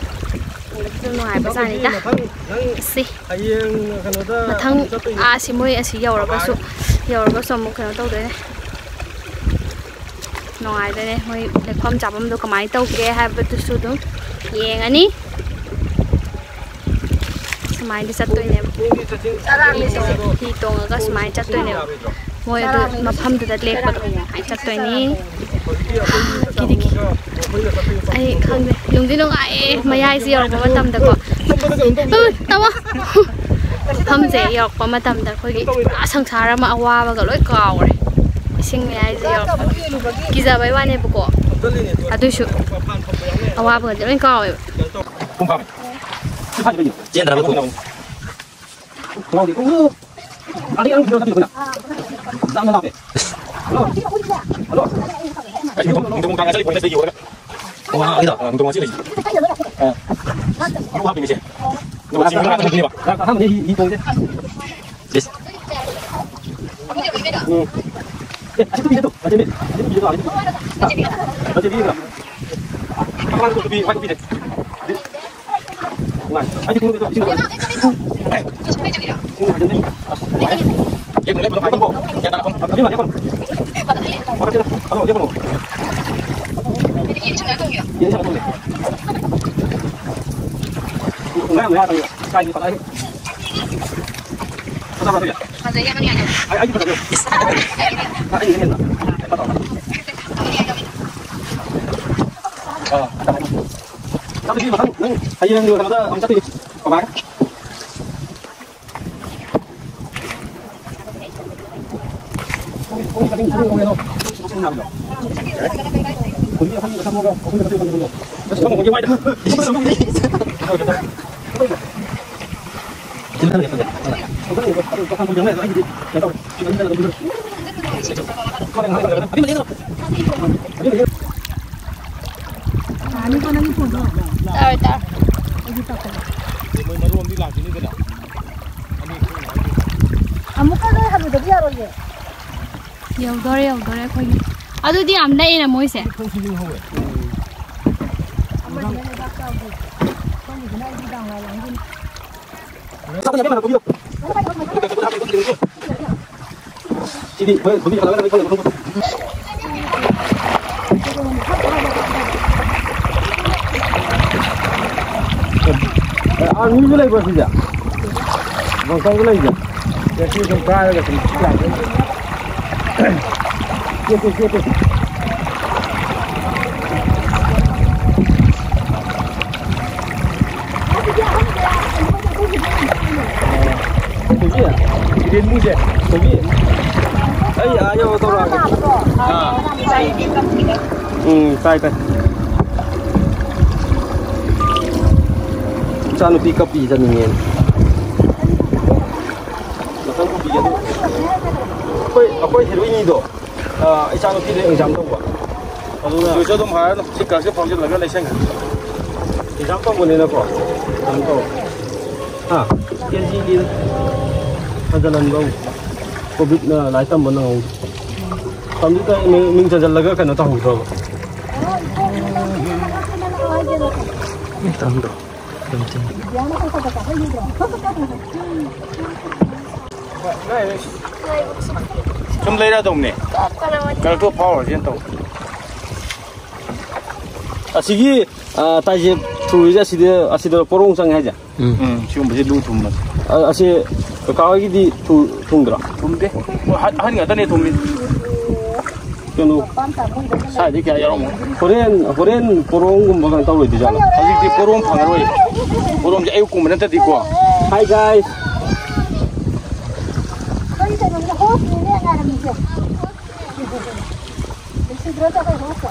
ꯑꯗꯨꯝ ꯅꯨꯡꯉꯥꯏꯕꯖꯥꯠꯅꯤꯗ꯫ ꯃꯊꯪ ꯅꯪ ꯁꯤ ꯍꯌꯦꯡ ꯀꯩꯅꯣꯗ ꯃꯊꯪ ꯆꯠꯇꯣꯏꯅꯦ꯫ ꯑꯥ, ꯁꯤ ꯃꯣꯏ ꯑꯁꯤ ꯌꯧꯔꯒꯁꯨ, ꯌꯧꯔꯒꯁꯨ ꯑꯃꯨꯛ ꯀꯩꯅꯣ ꯇꯧꯗꯣꯏꯅꯦ꯫ ꯅꯨꯡꯉꯥꯏꯗꯣꯏꯅꯦ꯫ ꯃꯣꯏ ꯂꯦꯛꯐꯝ ꯆꯥꯐꯝꯗꯣ ꯀꯃꯥꯏꯅ ꯇꯧꯒꯦ ꯍꯥꯏꯕꯗꯨꯁꯨ ꯑꯗꯨꯝ ꯌꯦꯡꯉꯅꯤ꯫ ꯁꯨꯃꯥꯏꯅ ꯆꯠꯇꯣꯏꯅꯦꯕ꯫ ꯍꯤ ꯇꯣꯡꯉꯒ ꯁꯨꯃꯥꯏꯅ ꯆꯠꯇꯣꯏꯅꯦꯕ꯫ ꯃꯣꯏ ꯑꯗꯨ ꯃꯐꯝꯗꯨꯗ ꯂꯦꯞꯄꯗꯣ ꯑꯗꯨꯃꯥꯏꯅ ꯆꯠꯇꯣꯏꯅꯤ꯫ ꯀꯤꯗꯤ ꯀꯤ꯫ ꯑꯩ ꯈꯪꯗꯦ꯫ ꯅꯨꯡꯗꯤ ꯅꯨꯡꯉꯥꯏꯌꯦ ꯃꯌꯥꯏꯁꯦ ꯌꯧꯔꯛꯄ ꯃꯇꯝꯗꯀꯣ꯫ ꯎ, ꯇꯥꯃꯣ꯫ ꯃꯐꯝꯁꯦ ꯌꯧꯔꯛꯄ ꯃꯇꯝꯗ ꯑꯩꯈꯣꯏꯒꯤ ꯄꯨꯔꯥ ꯁꯪꯁꯥꯔ ꯑꯃ ꯑꯋꯥꯕꯒ ꯂꯣꯏ ꯀꯥꯎꯔꯦ꯫ ꯏꯁꯤꯡ ꯃꯌꯥꯏꯁꯦ ꯌꯧꯔꯛꯄ꯫ ꯀꯤꯖꯕꯩ ꯋꯥꯅꯦꯕꯀꯣ꯫ ꯑꯗꯨꯏꯁꯨ ꯑꯋꯥꯕꯒꯗꯤ ꯂꯣꯏ ꯀꯥꯎꯋꯦꯕ꯫ ꯆꯦꯟꯗ꯭ꯔꯕ ꯊꯣꯡ꯫ ꯈꯣꯡꯒ꯭ꯔꯥꯎꯗꯤ ꯎ! ꯑꯗꯩ ꯑꯗꯨꯝ ꯐꯤꯔꯣꯜ ꯆꯠꯄꯤꯔꯣ ꯑꯩꯈꯣꯏꯅ꯫ ꯌꯥꯝꯅ ꯂꯥꯞꯄꯦ꯫ ꯍꯜꯂꯣ꯫ ꯍꯜꯂꯣ꯫ ꯀꯩꯅꯣ, ꯅꯣꯡꯃ ꯀꯥꯡ ꯆꯠꯂꯤ ꯄꯣꯏꯟ ꯆꯠꯄꯒꯤ ꯑꯣꯏꯔꯒ꯫ ꯋꯥ, ꯑꯩꯗꯣ꯫ ꯑ, ꯅꯣꯡꯃ ꯆꯠꯂꯤ꯫ ꯑ꯫ ꯒ꯭ꯔꯨꯞ ꯍꯥꯞꯄꯤꯅꯦ ꯏꯆꯦ꯫ ꯅꯣꯡꯃ ꯆꯠꯂꯤ ꯄꯣꯏꯟ ꯆꯠꯄꯒꯤꯅꯦꯕ꯫ ꯑꯍꯥꯟꯕꯅꯦ ꯍꯤ, ꯍꯤ ꯇꯣꯡꯁꯦ꯫ ꯏꯁ꯫ ꯎꯝ꯫ ꯑꯦ, ꯑꯁꯤ ꯇꯨꯄꯤꯁꯦ ꯇꯨ, ꯃꯆꯦ ꯃꯤ꯫ ꯑꯁꯤ ꯇꯨꯄꯤꯁꯦ ꯇꯨ, ꯑꯁꯤ ꯇꯨꯄꯤ꯫ ꯃꯆꯦ ꯃꯤ ꯅꯠꯇ꯭ꯔꯣ? ꯇꯨꯄꯤ, ꯋꯥꯏꯠ ꯇꯨꯄꯤꯁꯦ꯫ ꯅꯨꯡꯉꯥꯏ꯫ ꯑꯩꯗꯤ ꯈꯣꯡꯎꯞꯇꯣ ꯏꯁꯤꯡ ꯅꯨꯡꯉꯥꯏ꯫ ꯏꯁꯤꯡ ꯅꯨꯡꯉꯥꯏꯇꯕꯅꯦ꯫ ꯑꯁ, ꯅꯨꯡꯉꯥꯏꯔꯦ꯫ ꯆꯠꯂꯨꯁꯤ, ꯃꯊꯪ ꯅꯪ ꯍꯌꯦꯡ ꯀꯩꯅꯣꯗ ꯑꯃꯨꯛ ꯆꯠꯇꯣꯏꯅꯤ꯫ ꯀꯃꯥꯏꯅ? ꯇꯥꯔꯦ, ꯇꯥꯔꯦ꯫ ꯃꯣꯏ ꯃꯔꯣꯟꯗꯤ ꯂꯥꯛꯈꯤꯅꯤꯗꯅ꯫ ꯑꯃꯨꯛꯀ ꯅꯣꯏ ꯍꯜꯂꯨꯗꯗꯤ ꯌꯥꯔꯣꯏꯌꯦ꯫ ꯌꯧꯗꯣꯔꯦ, ꯌꯧꯗꯣꯔꯦ ꯑꯩꯈꯣꯏꯒꯤ꯫ ꯑꯗꯨꯗꯤ ꯌꯥꯝ ꯅꯛꯏꯅ ꯃꯣꯏꯁꯦ꯫ ꯑꯃꯁꯤꯅ ꯂꯩꯕꯥꯛ ꯆꯥꯎꯕꯤ, ꯁꯣꯝꯒꯤꯁꯤꯅ ꯑꯩꯒꯤ ꯗꯥꯡ ꯂꯥ ꯂꯥꯡꯒꯤꯅꯤ꯫ ꯁꯤꯗꯤ ꯍꯣꯏ, ꯍꯧꯖꯤꯛ ꯍꯜꯂꯛꯑꯒ ꯂꯣꯏ ꯈꯪꯉꯦ꯫ ꯑꯦ, ꯑꯥꯔꯃꯤꯁꯨ ꯂꯩꯕ꯭ꯔꯣ ꯁꯤꯁꯦ? ꯕꯪꯀꯔꯒ ꯂꯩꯁꯦ? ꯑꯦ, ꯁꯤ ꯁꯨꯝ ꯀꯥꯔꯒ ꯁꯨꯝ ꯆꯦꯞꯄꯨ, ꯆꯦꯞꯄꯨ꯫ ꯊꯣꯏꯕꯤ, ꯏꯔꯦꯟꯃꯨꯁꯦ, ꯊꯣꯏꯕꯤ, ꯑꯩ ꯑꯥ ꯌꯧꯔ ꯇꯧꯔꯛꯑꯒꯦ꯫ ꯑꯥ꯫ ꯎꯝ, ꯇꯥꯏ, ꯇꯥꯏ꯫ ꯏꯆꯥꯅꯨꯄꯤ ꯀꯞꯄꯤ ꯆꯠꯅꯤꯡꯉꯦꯅ꯫ ꯃꯊꯪ ꯀꯨꯝꯕꯤꯒꯤ ꯑꯗꯨ ꯑꯩꯈꯣꯏ, ꯑꯩꯈꯣꯏ ꯍꯦꯔꯣꯏꯅꯤꯗꯣ, ꯑ, ꯏꯆꯥꯅꯨꯄꯤꯗꯣ ꯑꯦꯛꯖꯥꯝ ꯇꯧꯕ꯫ ꯑꯗꯨꯅ ꯍꯧꯖꯤꯛꯁꯨ ꯑꯗꯨꯝ ꯍꯥꯏꯔꯅꯨ꯫ ꯁꯤ ꯀꯥꯁꯦ ꯐꯥꯎꯖꯤꯜꯂꯒ ꯂꯩꯁꯟꯈ꯭ꯔꯦ꯫ ꯑꯦꯛꯖꯥꯝ ꯇꯧꯕꯅꯤꯅꯀꯣ, ꯀꯩꯅꯣ ꯇꯧ꯫ ꯍꯥ? ꯀꯦ ꯖꯤꯒꯤ ꯍꯟꯖꯜꯍꯟꯕ꯫ ꯀꯣꯚꯤꯠꯅ ꯂꯥꯏꯔꯤꯛ ꯇꯝꯕ ꯅꯪꯍꯧꯗꯦ꯫ ꯇꯝꯗꯤ ꯇꯝꯃꯤ, ꯃꯤꯡ ꯆꯟꯁꯤꯜꯂꯒ ꯀꯩꯅꯣ ꯇꯧꯍꯧꯗ꯭ꯔꯕ꯫ ꯇꯝꯗ꯭ꯔꯣ? ꯑꯗꯨꯝ ꯆꯪꯉꯤ꯫ ꯁꯨꯝ ꯂꯩꯔꯗꯧꯅꯦ꯫ ꯀꯔꯛꯇꯣ ꯐꯥꯎꯔꯁꯦꯅ ꯇꯧ꯫ ꯑꯁꯤꯒꯤ, ꯑ, ꯇꯥꯏꯖꯦꯞ ꯊꯨꯔꯤꯁꯦ ꯑꯁꯤꯗ, ꯑꯁꯤꯗ ꯄꯣꯔꯣꯡ ꯆꯪꯉꯦ ꯍꯥꯏꯁꯦ? ꯎꯝ, ꯁꯤꯒꯨꯝꯕꯁꯦ ꯂꯨ ꯊꯨꯝꯕꯅꯦ꯫ ꯑ, ꯑꯁꯤ ꯀꯀꯥ ꯍꯣꯏꯒꯤꯗꯤ ꯊꯨ-, ꯊꯨꯡꯗ꯭ꯔꯣ? ꯊꯨꯝꯗꯦ꯫ ꯃꯣꯏ ꯑꯍꯟ, ꯑꯍꯟ ꯉꯥꯛꯇꯅꯦ ꯊꯨꯝꯃꯤ꯫ ꯀꯩꯅꯣ, ꯁ꯭ꯋꯥꯏꯗꯩ ꯀꯌꯥ ꯌꯥꯎꯔꯝꯃꯣꯏ꯫ ꯍꯣꯔꯦꯟ, ꯍꯣꯔꯦꯟ ꯄꯣꯔꯣꯡꯒꯨꯝꯕ ꯀꯩꯅꯣ ꯇꯧꯔꯣꯏꯗꯣꯏꯖꯥꯠꯂꯣ? ꯍꯧꯖꯤꯛꯇꯤ ꯄꯣꯔꯣꯡ ꯐꯪꯉꯔꯣꯏ꯫ ꯄꯣꯔꯣꯡꯁꯦ ꯑꯌꯨꯛꯀꯨꯝꯕ ꯅꯠꯇꯗꯤꯀꯣ꯫ Hi guys꯫ ꯑꯩꯈꯣꯏ ꯀꯩꯅꯣꯅꯦ, ꯍꯣꯁꯅꯤꯅꯦ ꯉꯥꯏꯔꯝꯃꯤꯁꯦ꯫ ꯅꯨꯡꯁꯤꯗ꯭ꯔꯣ ꯑꯩꯈꯣꯏ ꯍꯣꯁꯇꯣ?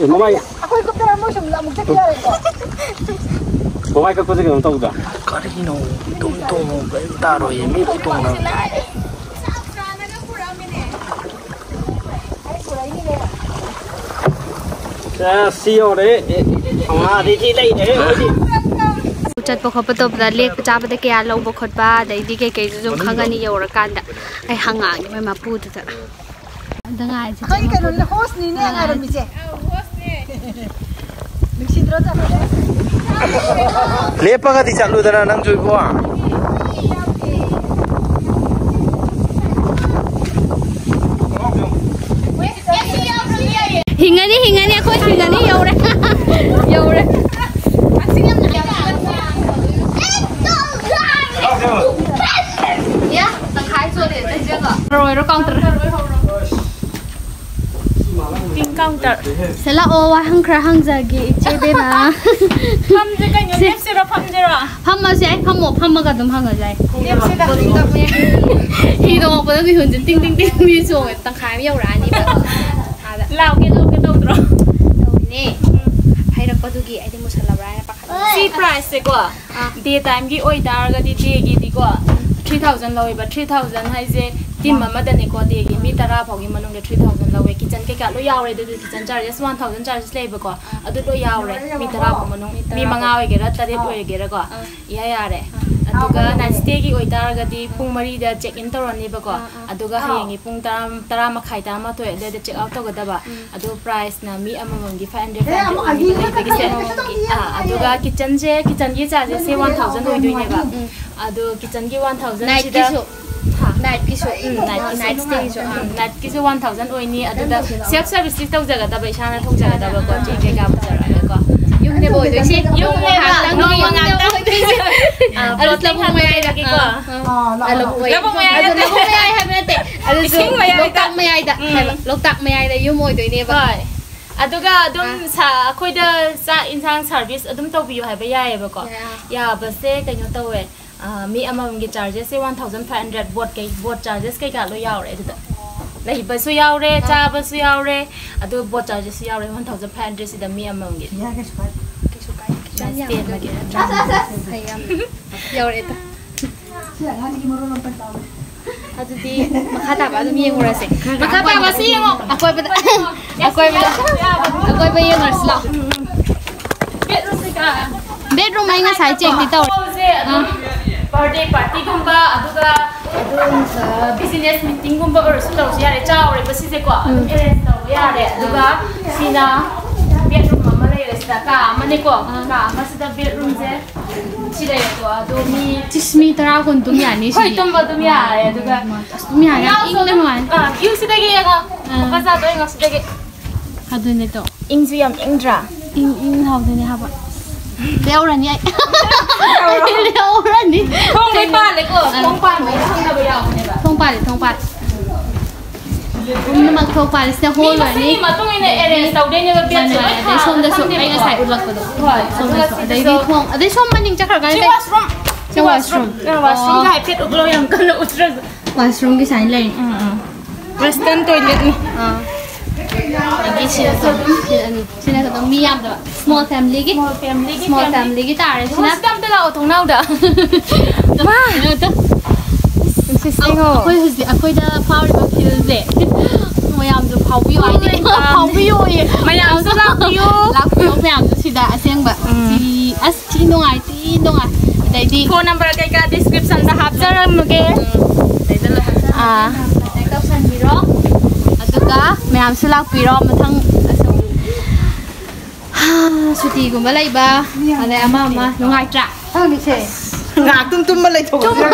ꯑꯦ, ꯃꯃꯥꯏ꯫ ꯑꯩꯈꯣꯏ ꯒ꯭ꯔꯨꯞꯇ ꯃꯣꯏ ꯁꯨꯝ ꯑꯃꯨꯛ ꯆꯠꯈꯤ ꯌꯥꯔꯦꯀꯣ꯫ ꯃꯃꯥꯏ ꯀꯛꯄꯁꯦ ꯀꯩꯅꯣ ꯇꯧꯗ꯭ꯔꯥ? ꯀꯔꯤꯅꯣ? ꯇꯨꯝ ꯇꯨꯝꯃꯨ, ꯀꯔꯤꯝ ꯇꯥꯔꯣꯏꯌꯦ, ꯃꯤ ꯂꯣꯏ ꯇꯨꯝꯅꯕꯅꯦ꯫ ꯑꯦ, ꯁꯤ ꯌꯧꯔꯦ꯫ ꯑꯦ, ꯊꯧꯅꯥꯗꯤ ꯊꯤ ꯂꯩꯔꯦ ꯑꯩꯈꯣꯏꯗꯤ꯫ ꯆꯠꯄ ꯈꯣꯠꯄ ꯇꯧꯕꯗ ꯂꯦꯛꯄ ꯆꯥꯕꯗ ꯀꯌꯥ ꯂꯧꯕ ꯈꯣꯠꯄ, ꯑꯗꯩꯗꯤ ꯀꯩꯀꯩꯁꯨ ꯁꯨꯝ ꯈꯪꯉꯅꯤ ꯌꯧꯔꯀꯥꯟꯗ꯫ ꯑꯩ ꯍꯪꯉꯛꯑꯒꯦ ꯃꯣꯏ ꯃꯄꯨꯗꯨꯗ꯫ ꯑꯝꯇ ꯉꯥꯏꯁꯦ꯫ ꯑꯩꯈꯣꯏ ꯀꯩꯅꯣꯅꯤꯅꯦ, ꯍꯣꯁꯅꯤꯅꯦ ꯉꯥꯏꯔꯝꯃꯤꯁꯦ꯫ ꯅꯨꯡꯁꯤꯗ꯭ꯔꯣ ꯆꯠꯄꯗ? ꯂꯦꯞꯄꯒꯗꯤ ꯆꯠꯂꯨꯗꯅ ꯅꯪꯁꯨ ꯏꯕꯣ꯫ ꯍꯤꯡꯉꯅꯤ, ꯍꯤꯡꯉꯅꯤ, ꯑꯩꯈꯣꯏ ꯍꯤꯡꯉꯅꯤ, ꯌꯧꯔꯦ꯫ ꯌꯧꯔꯦ꯫ ꯌꯥ, ꯇꯪꯈꯥꯏ ꯆꯣꯠꯂꯦ, ꯅꯪ ꯆꯦꯜꯂꯣ꯫ ꯍꯧꯔꯣ, ꯍꯧꯔꯣ, counter꯫ Pink counter꯫ ꯁꯦ ꯂꯥꯛꯑꯣ, ꯋꯥꯍꯪ ꯈꯔ ꯍꯪꯖꯒꯦ, ꯏꯆꯦ ꯕꯦꯝꯃ꯫ ꯐꯝꯁꯦ ꯀꯩꯅꯣ, ꯁꯦ꯫ ꯂꯦꯞꯁꯤꯔꯣ, ꯐꯝꯁꯤꯔꯣ? ꯐꯝꯃꯁꯦ, ꯑꯩ ꯐꯝꯃꯣ, ꯐꯝꯃꯒ ꯑꯗꯨꯝ ꯍꯪꯉꯁꯨ ꯌꯥꯏ꯫ ꯂꯦꯞꯁꯤꯗ꯫ ꯍꯤ ꯇꯣꯡꯉꯛꯄꯗ ꯃꯤꯍꯨꯟꯁꯦ ꯇꯤꯡ ꯇꯤꯡ ꯇꯤꯡ ꯃꯤ ꯆꯣꯡꯉꯦ, ꯇꯪꯈꯥꯏ ꯑꯃ ꯌꯧꯔꯛꯑꯅꯤꯕ꯫ ꯑꯥꯗ꯫ ꯂꯥꯎꯒꯦ ꯂꯥꯎꯒꯦ ꯇꯧꯗ꯭ꯔꯣ? ꯇꯧꯔꯤꯅꯦ꯫ ꯍꯩꯔꯛꯄꯗꯨꯒꯤ ꯑꯩꯗꯤ ꯃꯨꯁꯜꯂꯕ꯭ꯔꯥ ꯍꯥꯏꯅ ꯄꯥꯈꯠꯂꯦ꯫ ꯁꯤ price ꯁꯦꯀꯣ, ꯑꯥ꯫ Day time ꯒꯤ ꯑꯣꯏꯇꯥꯔꯒꯗꯤ, day ꯒꯤꯗꯤꯀꯣ, ꯎꯝ꯫ Three thousand ꯂꯧꯋꯦꯕ꯫ Three thousand ꯍꯥꯏꯁꯦ team ꯑꯃꯗꯅꯦꯀꯣ, day ꯒꯤ ꯃꯤ ꯇꯔꯥ ꯐꯥꯎꯒꯤ ꯃꯅꯨꯡꯗ three thousand ꯂꯧꯋꯦ꯫ Kitchen ꯀꯩꯀꯥ ꯂꯣꯏ ꯌꯥꯎꯔꯦ, ꯑꯗꯨꯗꯤ kitchen charges, one thousand charges ꯂꯩꯕꯀꯣ, ꯑꯗꯨ ꯂꯣꯏ ꯌꯥꯎꯔꯦ꯫ ꯃꯤ ꯇꯔꯥ ꯐꯥꯎ ꯃꯅꯨꯡ, ꯃꯤ ꯃꯉꯥ ꯑꯣꯏꯒꯦꯔꯥ, ꯇꯔꯦꯠ ꯑꯣꯏꯒꯦꯔꯥꯀꯣ, ꯏꯌꯥ ꯌꯥꯔꯦ꯫ ꯑꯗꯨꯒ night stay ꯒꯤ ꯑꯣꯏꯇꯥꯔꯒꯗꯤ ꯄꯨꯡ ꯃꯔꯤꯗ check in ꯇꯧꯔꯅꯤꯕꯀꯣ, ꯑꯗꯨꯒ ꯍꯌꯦꯡꯒꯤ ꯄꯨꯡ ꯇꯔꯥ, ꯇꯔꯥ ꯃꯈꯥꯏ, ꯇꯔꯥꯃꯥꯊꯣꯏ ꯑꯗꯨꯋꯥꯏꯗ check out ꯇꯧꯒꯗꯕ꯫ ꯑꯗꯨ price ꯅ ꯃꯤ ꯑꯃꯃꯝꯒꯤ five hundred, five hundred ꯑꯣꯏꯅꯤꯕ ꯂꯩꯕꯒꯤꯁꯦ꯫ ꯑꯥ, ꯑꯗꯨꯒ kitchen ꯁꯦ, kitchen ꯒꯤ charges ꯁꯦ one thousand ꯑꯣꯏꯗꯣꯏꯅꯦꯕ꯫ ꯑꯗꯣ kitchen ꯒꯤ one thousand ꯁꯤꯗ, night ꯀꯤꯁꯨ? ꯍꯥ? ꯅꯥꯏꯠꯀꯤꯁꯨ, ꯎꯝ, ꯅꯥꯏꯠꯀꯤꯁꯨ꯫ ꯅꯥꯏꯠ ꯁ꯭ꯇꯦꯒꯤꯁꯨ, ꯎꯝ, ꯅꯥꯏꯠꯀꯤꯁꯨ ꯋꯥꯟ ꯊꯥꯎꯖꯟ ꯑꯣꯏꯅꯤ꯫ ꯑꯗꯨꯗ ꯁꯦꯜꯐ ꯁꯔꯚꯤꯁꯇꯤ ꯇꯧꯖꯒꯗꯕ, ꯏꯁꯥꯅ ꯊꯣꯡꯖꯒꯗꯕꯀꯣ, ꯆꯦꯡ ꯀꯩꯀꯥ ꯄꯨꯖꯔꯛꯑꯒꯀꯣ꯫ ꯌꯨꯝꯅꯦꯕ ꯑꯣꯏꯗꯣꯏꯁꯦ꯫ ꯌꯨꯝꯅꯦꯕ꯫ ꯉꯥꯏꯍꯥꯛꯇꯪ ꯅꯣꯡꯃ ꯅꯣꯡꯃ ꯉꯥꯛꯇꯪ ꯉꯥꯛꯇꯪ꯫ ꯑꯥ, ꯑꯗꯨ ꯂꯧꯕꯨꯛ ꯃꯌꯥꯏꯗ꯫ ꯍꯥꯡꯉꯒꯦꯀꯣ꯫ ꯑꯥ, ꯑꯥ, ꯂꯧꯕꯨꯛ ꯃꯌꯥꯏꯗ꯫ ꯂꯧꯕꯨꯛ ꯃꯌꯥꯏ ꯍꯥꯏꯕ ꯅꯠꯇꯦ꯫ ꯑꯗꯨꯁꯨ ꯏꯁꯤꯡ ꯃꯌꯥꯏꯗ꯫ ꯂꯣꯛꯇꯥꯛ ꯃꯌꯥꯏꯗ ꯎꯝ꯫ ꯍꯥꯏꯕ꯫ ꯂꯣꯛꯇꯥꯛ ꯃꯌꯥꯏꯗ ꯌꯨꯝ ꯑꯣꯏꯗꯣꯏꯅꯦꯕ꯫ ꯍꯣꯏ꯫ ꯑꯗꯨꯒ ꯑꯗꯨꯝ ꯑꯥ꯫ ꯁꯥ-, ꯑꯩꯈꯣꯏꯗ ꯆꯥꯛ ꯏꯟꯁꯥꯡ ꯁꯔꯚꯤꯁ ꯑꯗꯨꯝ ꯇꯧꯕꯤꯌꯨ ꯍꯥꯏꯕ ꯌꯥꯏꯑꯕꯀꯣ꯫ ꯌꯥ꯫ ꯌꯥꯕꯁꯦ ꯀꯩꯅꯣ ꯇꯧꯋꯦ꯫ ꯑ, ꯃꯤ ꯑꯃꯃꯝꯒꯤ ꯆꯥꯔꯖꯦꯁꯁꯦ one thousand five hundred, boat ꯀꯩ-, ꯕꯣꯠ ꯆꯥꯔꯖꯦꯁ ꯀꯩꯀꯥ ꯂꯣꯏ ꯌꯥꯎꯔꯦ ꯑꯗꯨꯗ꯫ ꯂꯩꯕꯁꯨ ꯌꯥꯎꯔꯦ, ꯑꯥ꯫ ꯆꯥꯕꯁꯨ ꯌꯥꯎꯔꯦ, ꯑꯗꯨ ꯕꯣꯠ ꯆꯥꯔꯖꯦꯁꯁꯨ ꯌꯥꯎꯔꯦ, ꯋꯥꯟ ꯊꯥꯎꯖꯟ ꯐꯥꯏꯚ ꯍꯟꯗ꯭ꯔꯦꯠꯁꯤꯗ ꯃꯤ ꯑꯃꯃꯝꯒꯤ꯫ ꯌꯥꯏ, ꯀꯩꯁꯨ ꯀꯥꯏꯗꯦ꯫ ꯀꯩꯁꯨ ꯀꯥꯏꯗꯦ, ꯈꯤꯇꯪ ꯅꯥꯏꯠ ꯁ꯭ꯇꯦ ꯌꯥꯝꯗꯕꯤ ꯑꯃꯒꯤ ꯅꯠꯇ꯭ꯔꯥ? ꯑꯁ, ꯑꯁ, ꯑꯁ, ꯐꯩ ꯌꯥꯝ꯫ ꯌꯧꯔꯛꯑꯦ꯫ ꯁꯤ ꯑꯉꯥꯡꯒꯤ ꯃꯔꯣꯟ ꯑꯝꯇ ꯇꯥꯎ꯫ ꯑꯗꯨꯗꯤ ꯃꯈꯥ ꯇꯥꯕ ꯑꯗꯨꯝ ꯌꯦꯡꯉꯨꯔꯁꯦ꯫ ꯃꯈꯥ ꯇꯥꯕꯁꯤ ꯌꯦꯡꯉꯣ꯫ ꯑꯀꯣꯏꯕꯗ, ꯑꯀꯣꯏꯕꯗ, ꯑꯀꯣꯏꯕ ꯌꯦꯡꯉꯨꯔꯁꯤ ꯂꯥꯛꯑꯣ꯫ ꯕꯦꯗꯔꯨꯝ ꯑꯩ ꯉꯁꯥꯏ ꯆꯦꯛꯇꯤ ꯇꯧꯔꯦ꯫ ꯕꯥꯔꯗꯦ ꯄꯥꯔꯇꯤꯒꯨꯝꯕ, ꯑꯗꯨꯒ ꯑꯗꯨꯝ, ꯑ, ꯕꯤꯖꯤꯅꯦꯁ ꯃꯤꯇꯤꯡꯒꯨꯝꯕ ꯑꯣꯏꯔꯁꯨ ꯇꯧꯔꯁꯨ ꯌꯥꯔꯦ꯫ ꯆꯥꯎꯔꯦꯕ ꯁꯤꯁꯦꯀꯣ, ꯑꯗꯨꯝ ꯎꯝ꯫ ꯑꯦꯔꯦꯟꯖ ꯇꯧꯕ ꯌꯥꯔꯦ꯫ ꯑꯗꯨꯒ ꯁꯤꯅ ꯕꯦꯗꯔꯨꯝ ꯑꯃ ꯂꯩꯔꯦ ꯁꯤꯗ, ꯀꯥ ꯑꯃꯅꯦꯀꯣ꯫ ꯑꯥ꯫ ꯀꯥ ꯑꯃꯁꯤꯗ ꯕꯦꯗꯔꯨꯝꯁꯦ ꯁꯤ ꯂꯩꯔꯦꯀꯣ꯫ ꯑꯗꯣ ꯃꯤ ꯏꯁ, ꯃꯤ ꯇꯔꯥ ꯀꯨꯟ ꯇꯨꯝ ꯌꯥꯅꯤ ꯍꯣꯏ, ꯁꯤꯗꯤ꯫ ꯇꯨꯝꯕ ꯑꯗꯨꯝ ꯌꯥꯔꯦ꯫ ꯑꯗꯨꯒ ꯑꯁ, ꯇꯨꯝ ꯌꯥꯅꯤ, ꯌꯥꯝ ꯏꯪꯅ ꯅꯨꯡꯉꯥꯏꯅꯤ꯫ ꯑ, ꯚ꯭ꯌꯨꯁꯤꯗꯒꯤ ꯌꯦꯡꯉꯣ꯫ ꯑꯥ꯫ ꯕꯖꯥꯔꯗꯣ ꯌꯦꯡꯉꯣ ꯁꯤꯗꯒꯤ꯫ ꯑꯗꯨꯅꯦ ꯇꯣ꯫ ꯏꯪꯁꯨ ꯌꯥꯝ ꯏꯪꯗ꯭ꯔꯥ? ꯏꯪ ꯏꯪ ꯂꯥꯎꯗꯣꯏꯅꯦ ꯍꯥꯏꯕ꯫ ꯂꯦꯍꯧꯔꯅꯤ ꯑꯩ꯫ ꯑꯩ ꯂꯦꯍꯧꯔꯅꯤ꯫ ꯊꯣꯡ ꯂꯣꯏ ꯄꯥꯜꯂꯦꯀꯣ꯫ ꯑꯥ꯫ ꯊꯣꯡ ꯄꯥꯟꯕꯒꯤ ꯈꯪꯅꯕ ꯌꯥꯎꯕꯅꯦꯕ꯫ ꯊꯣꯡ ꯄꯥꯜꯂꯦ, ꯊꯣꯡ ꯄꯥꯜꯂꯦ꯫ ꯄꯨꯝꯅꯃꯛ ꯊꯣꯛꯄ ꯍꯥꯏꯁꯤꯅ ꯍꯣꯜ ꯃꯤ ꯑꯣꯏꯔꯅꯤ꯫ ꯃꯁꯤꯡꯒꯤ ꯃꯇꯨꯡ ꯏꯟꯅ ꯑꯦꯔꯦꯟꯖ ꯇꯧꯗꯣꯏꯅꯦꯕ, ꯕꯦꯗꯁꯦ ꯃꯥꯅꯦ, ꯂꯣꯏ ꯃꯥꯅꯦ꯫ ꯑꯗꯩ ꯊꯥꯔꯒ ꯁꯣꯝꯗꯁꯨ ꯑꯩ ꯊꯝꯃꯦꯕꯀꯣ꯫ ꯉꯁꯥꯏ ꯎꯠꯂꯛꯄꯗꯣ꯫ ꯍꯣꯏ, ꯑꯗꯨꯒ ꯁꯣꯝꯗꯁꯨ꯫ ꯑꯗꯩꯗꯤ ꯁꯤꯗꯁꯨ ꯊꯣꯡ, ꯑꯗꯩ ꯁꯣꯝ ꯃꯅꯤꯡ ꯆꯠꯈ꯭ꯔꯀꯥꯟꯗ ꯁꯤ ꯀꯩ-, ꯋꯥꯁꯔꯨꯝ꯫ ꯁꯤ ꯁꯤ ꯋꯥꯁꯔꯨꯝ꯫ ꯋꯥꯁꯔꯨꯝ꯫ ꯑ, ꯋꯥꯁꯔꯨꯝꯒ ꯑꯣ꯫ ꯍꯥꯏꯐꯦꯠ ꯎꯠꯂꯣ, ꯌꯥꯝ ꯀꯟꯅ ꯎꯠꯇ꯭ꯔꯁꯨ꯫ ꯋꯥꯁꯔꯨꯝꯒꯤ ꯁꯥꯏꯟ ꯂꯩ꯫ ꯎꯝ, ꯎꯝ꯫ ꯋꯦꯁꯇꯔꯟ ꯇꯣꯏꯂꯦꯠꯅꯤ꯫ ꯑꯥ꯫ ꯑꯗꯒꯤ ꯁꯤꯗꯁꯨ ꯑꯗꯨꯝ, ꯁꯤꯗ ꯑꯅꯤ꯫ ꯁꯤꯅ ꯑꯗꯨꯝ ꯃꯤ ꯌꯥꯝꯗꯕ꯫ Small familyꯒꯤ꯫ Small familyꯒꯤ small family꯫ Familyꯒꯤ ꯇꯥꯔꯦ ꯁꯤꯅ꯫ ꯁꯤꯗ ꯑꯝꯇ ꯂꯥꯛꯑꯣ ꯊꯣꯡꯅꯥꯎꯗ꯫ ꯃꯥ! ꯀꯩꯅꯣ ꯇꯧ-, ꯁꯤꯁꯦ ꯌꯦꯡꯉꯣ꯫ ꯑꯩꯈꯣꯏ ꯍꯧꯖꯤꯛ ꯑꯩꯈꯣꯏꯗ ꯐꯥꯎꯔꯤꯕ feelꯁꯦ ꯃꯌꯥꯝꯁꯨ ꯐꯥꯎꯕꯤꯌꯨ ꯍꯥꯏꯗꯤ꯫ ꯍꯣꯏ, ꯃꯌꯥꯝ꯫ ꯐꯥꯎꯕꯤꯌꯣꯌꯦ꯫ ꯃꯌꯥꯝꯁꯨ ꯂꯥꯛꯄꯤꯌꯨ꯫ ꯂꯥꯛꯄꯤꯌꯣ ꯃꯌꯥꯝꯁꯨ ꯁꯤꯗ ꯑꯁꯦꯡꯕ꯫ ꯎꯝ꯫ ꯁꯤ ꯑꯁ ꯊꯤ ꯅꯨꯡꯉꯥꯏ, ꯊꯤ ꯅꯨꯡꯉꯥꯏ꯫ ꯑꯗꯩꯗꯤ phone number ꯀꯩꯀꯥ descriptionꯗ ꯍꯥꯞꯆꯔꯝꯃꯒꯦ꯫ ꯎꯝ꯫ ꯑꯗꯩꯗ ꯂꯣꯏ ꯍꯥꯞꯆꯔꯝꯃꯒꯦ꯫ ꯑꯥ꯫ Contact ꯇꯧꯁꯟꯕꯤꯔꯣ꯫ ꯑꯗꯨꯒ ꯃꯌꯥꯝꯁꯨ ꯂꯥꯛꯄꯤꯔꯣ ꯃꯊꯪ ꯑꯁꯨꯝ꯫ ꯍꯥ, ꯁꯨꯇꯤꯒꯨꯝꯕ ꯂꯩꯕ, ꯑꯗꯩ ꯑꯃ ꯑꯃ ꯅꯨꯡꯉꯥꯏꯇ꯭ꯔꯥ? ꯈꯪꯗꯦꯁꯦ꯫ ꯉꯥꯏꯍꯥꯛꯇꯪ ꯇꯨꯝꯕ ꯂꯩꯊꯣꯛꯑꯁꯤꯔ?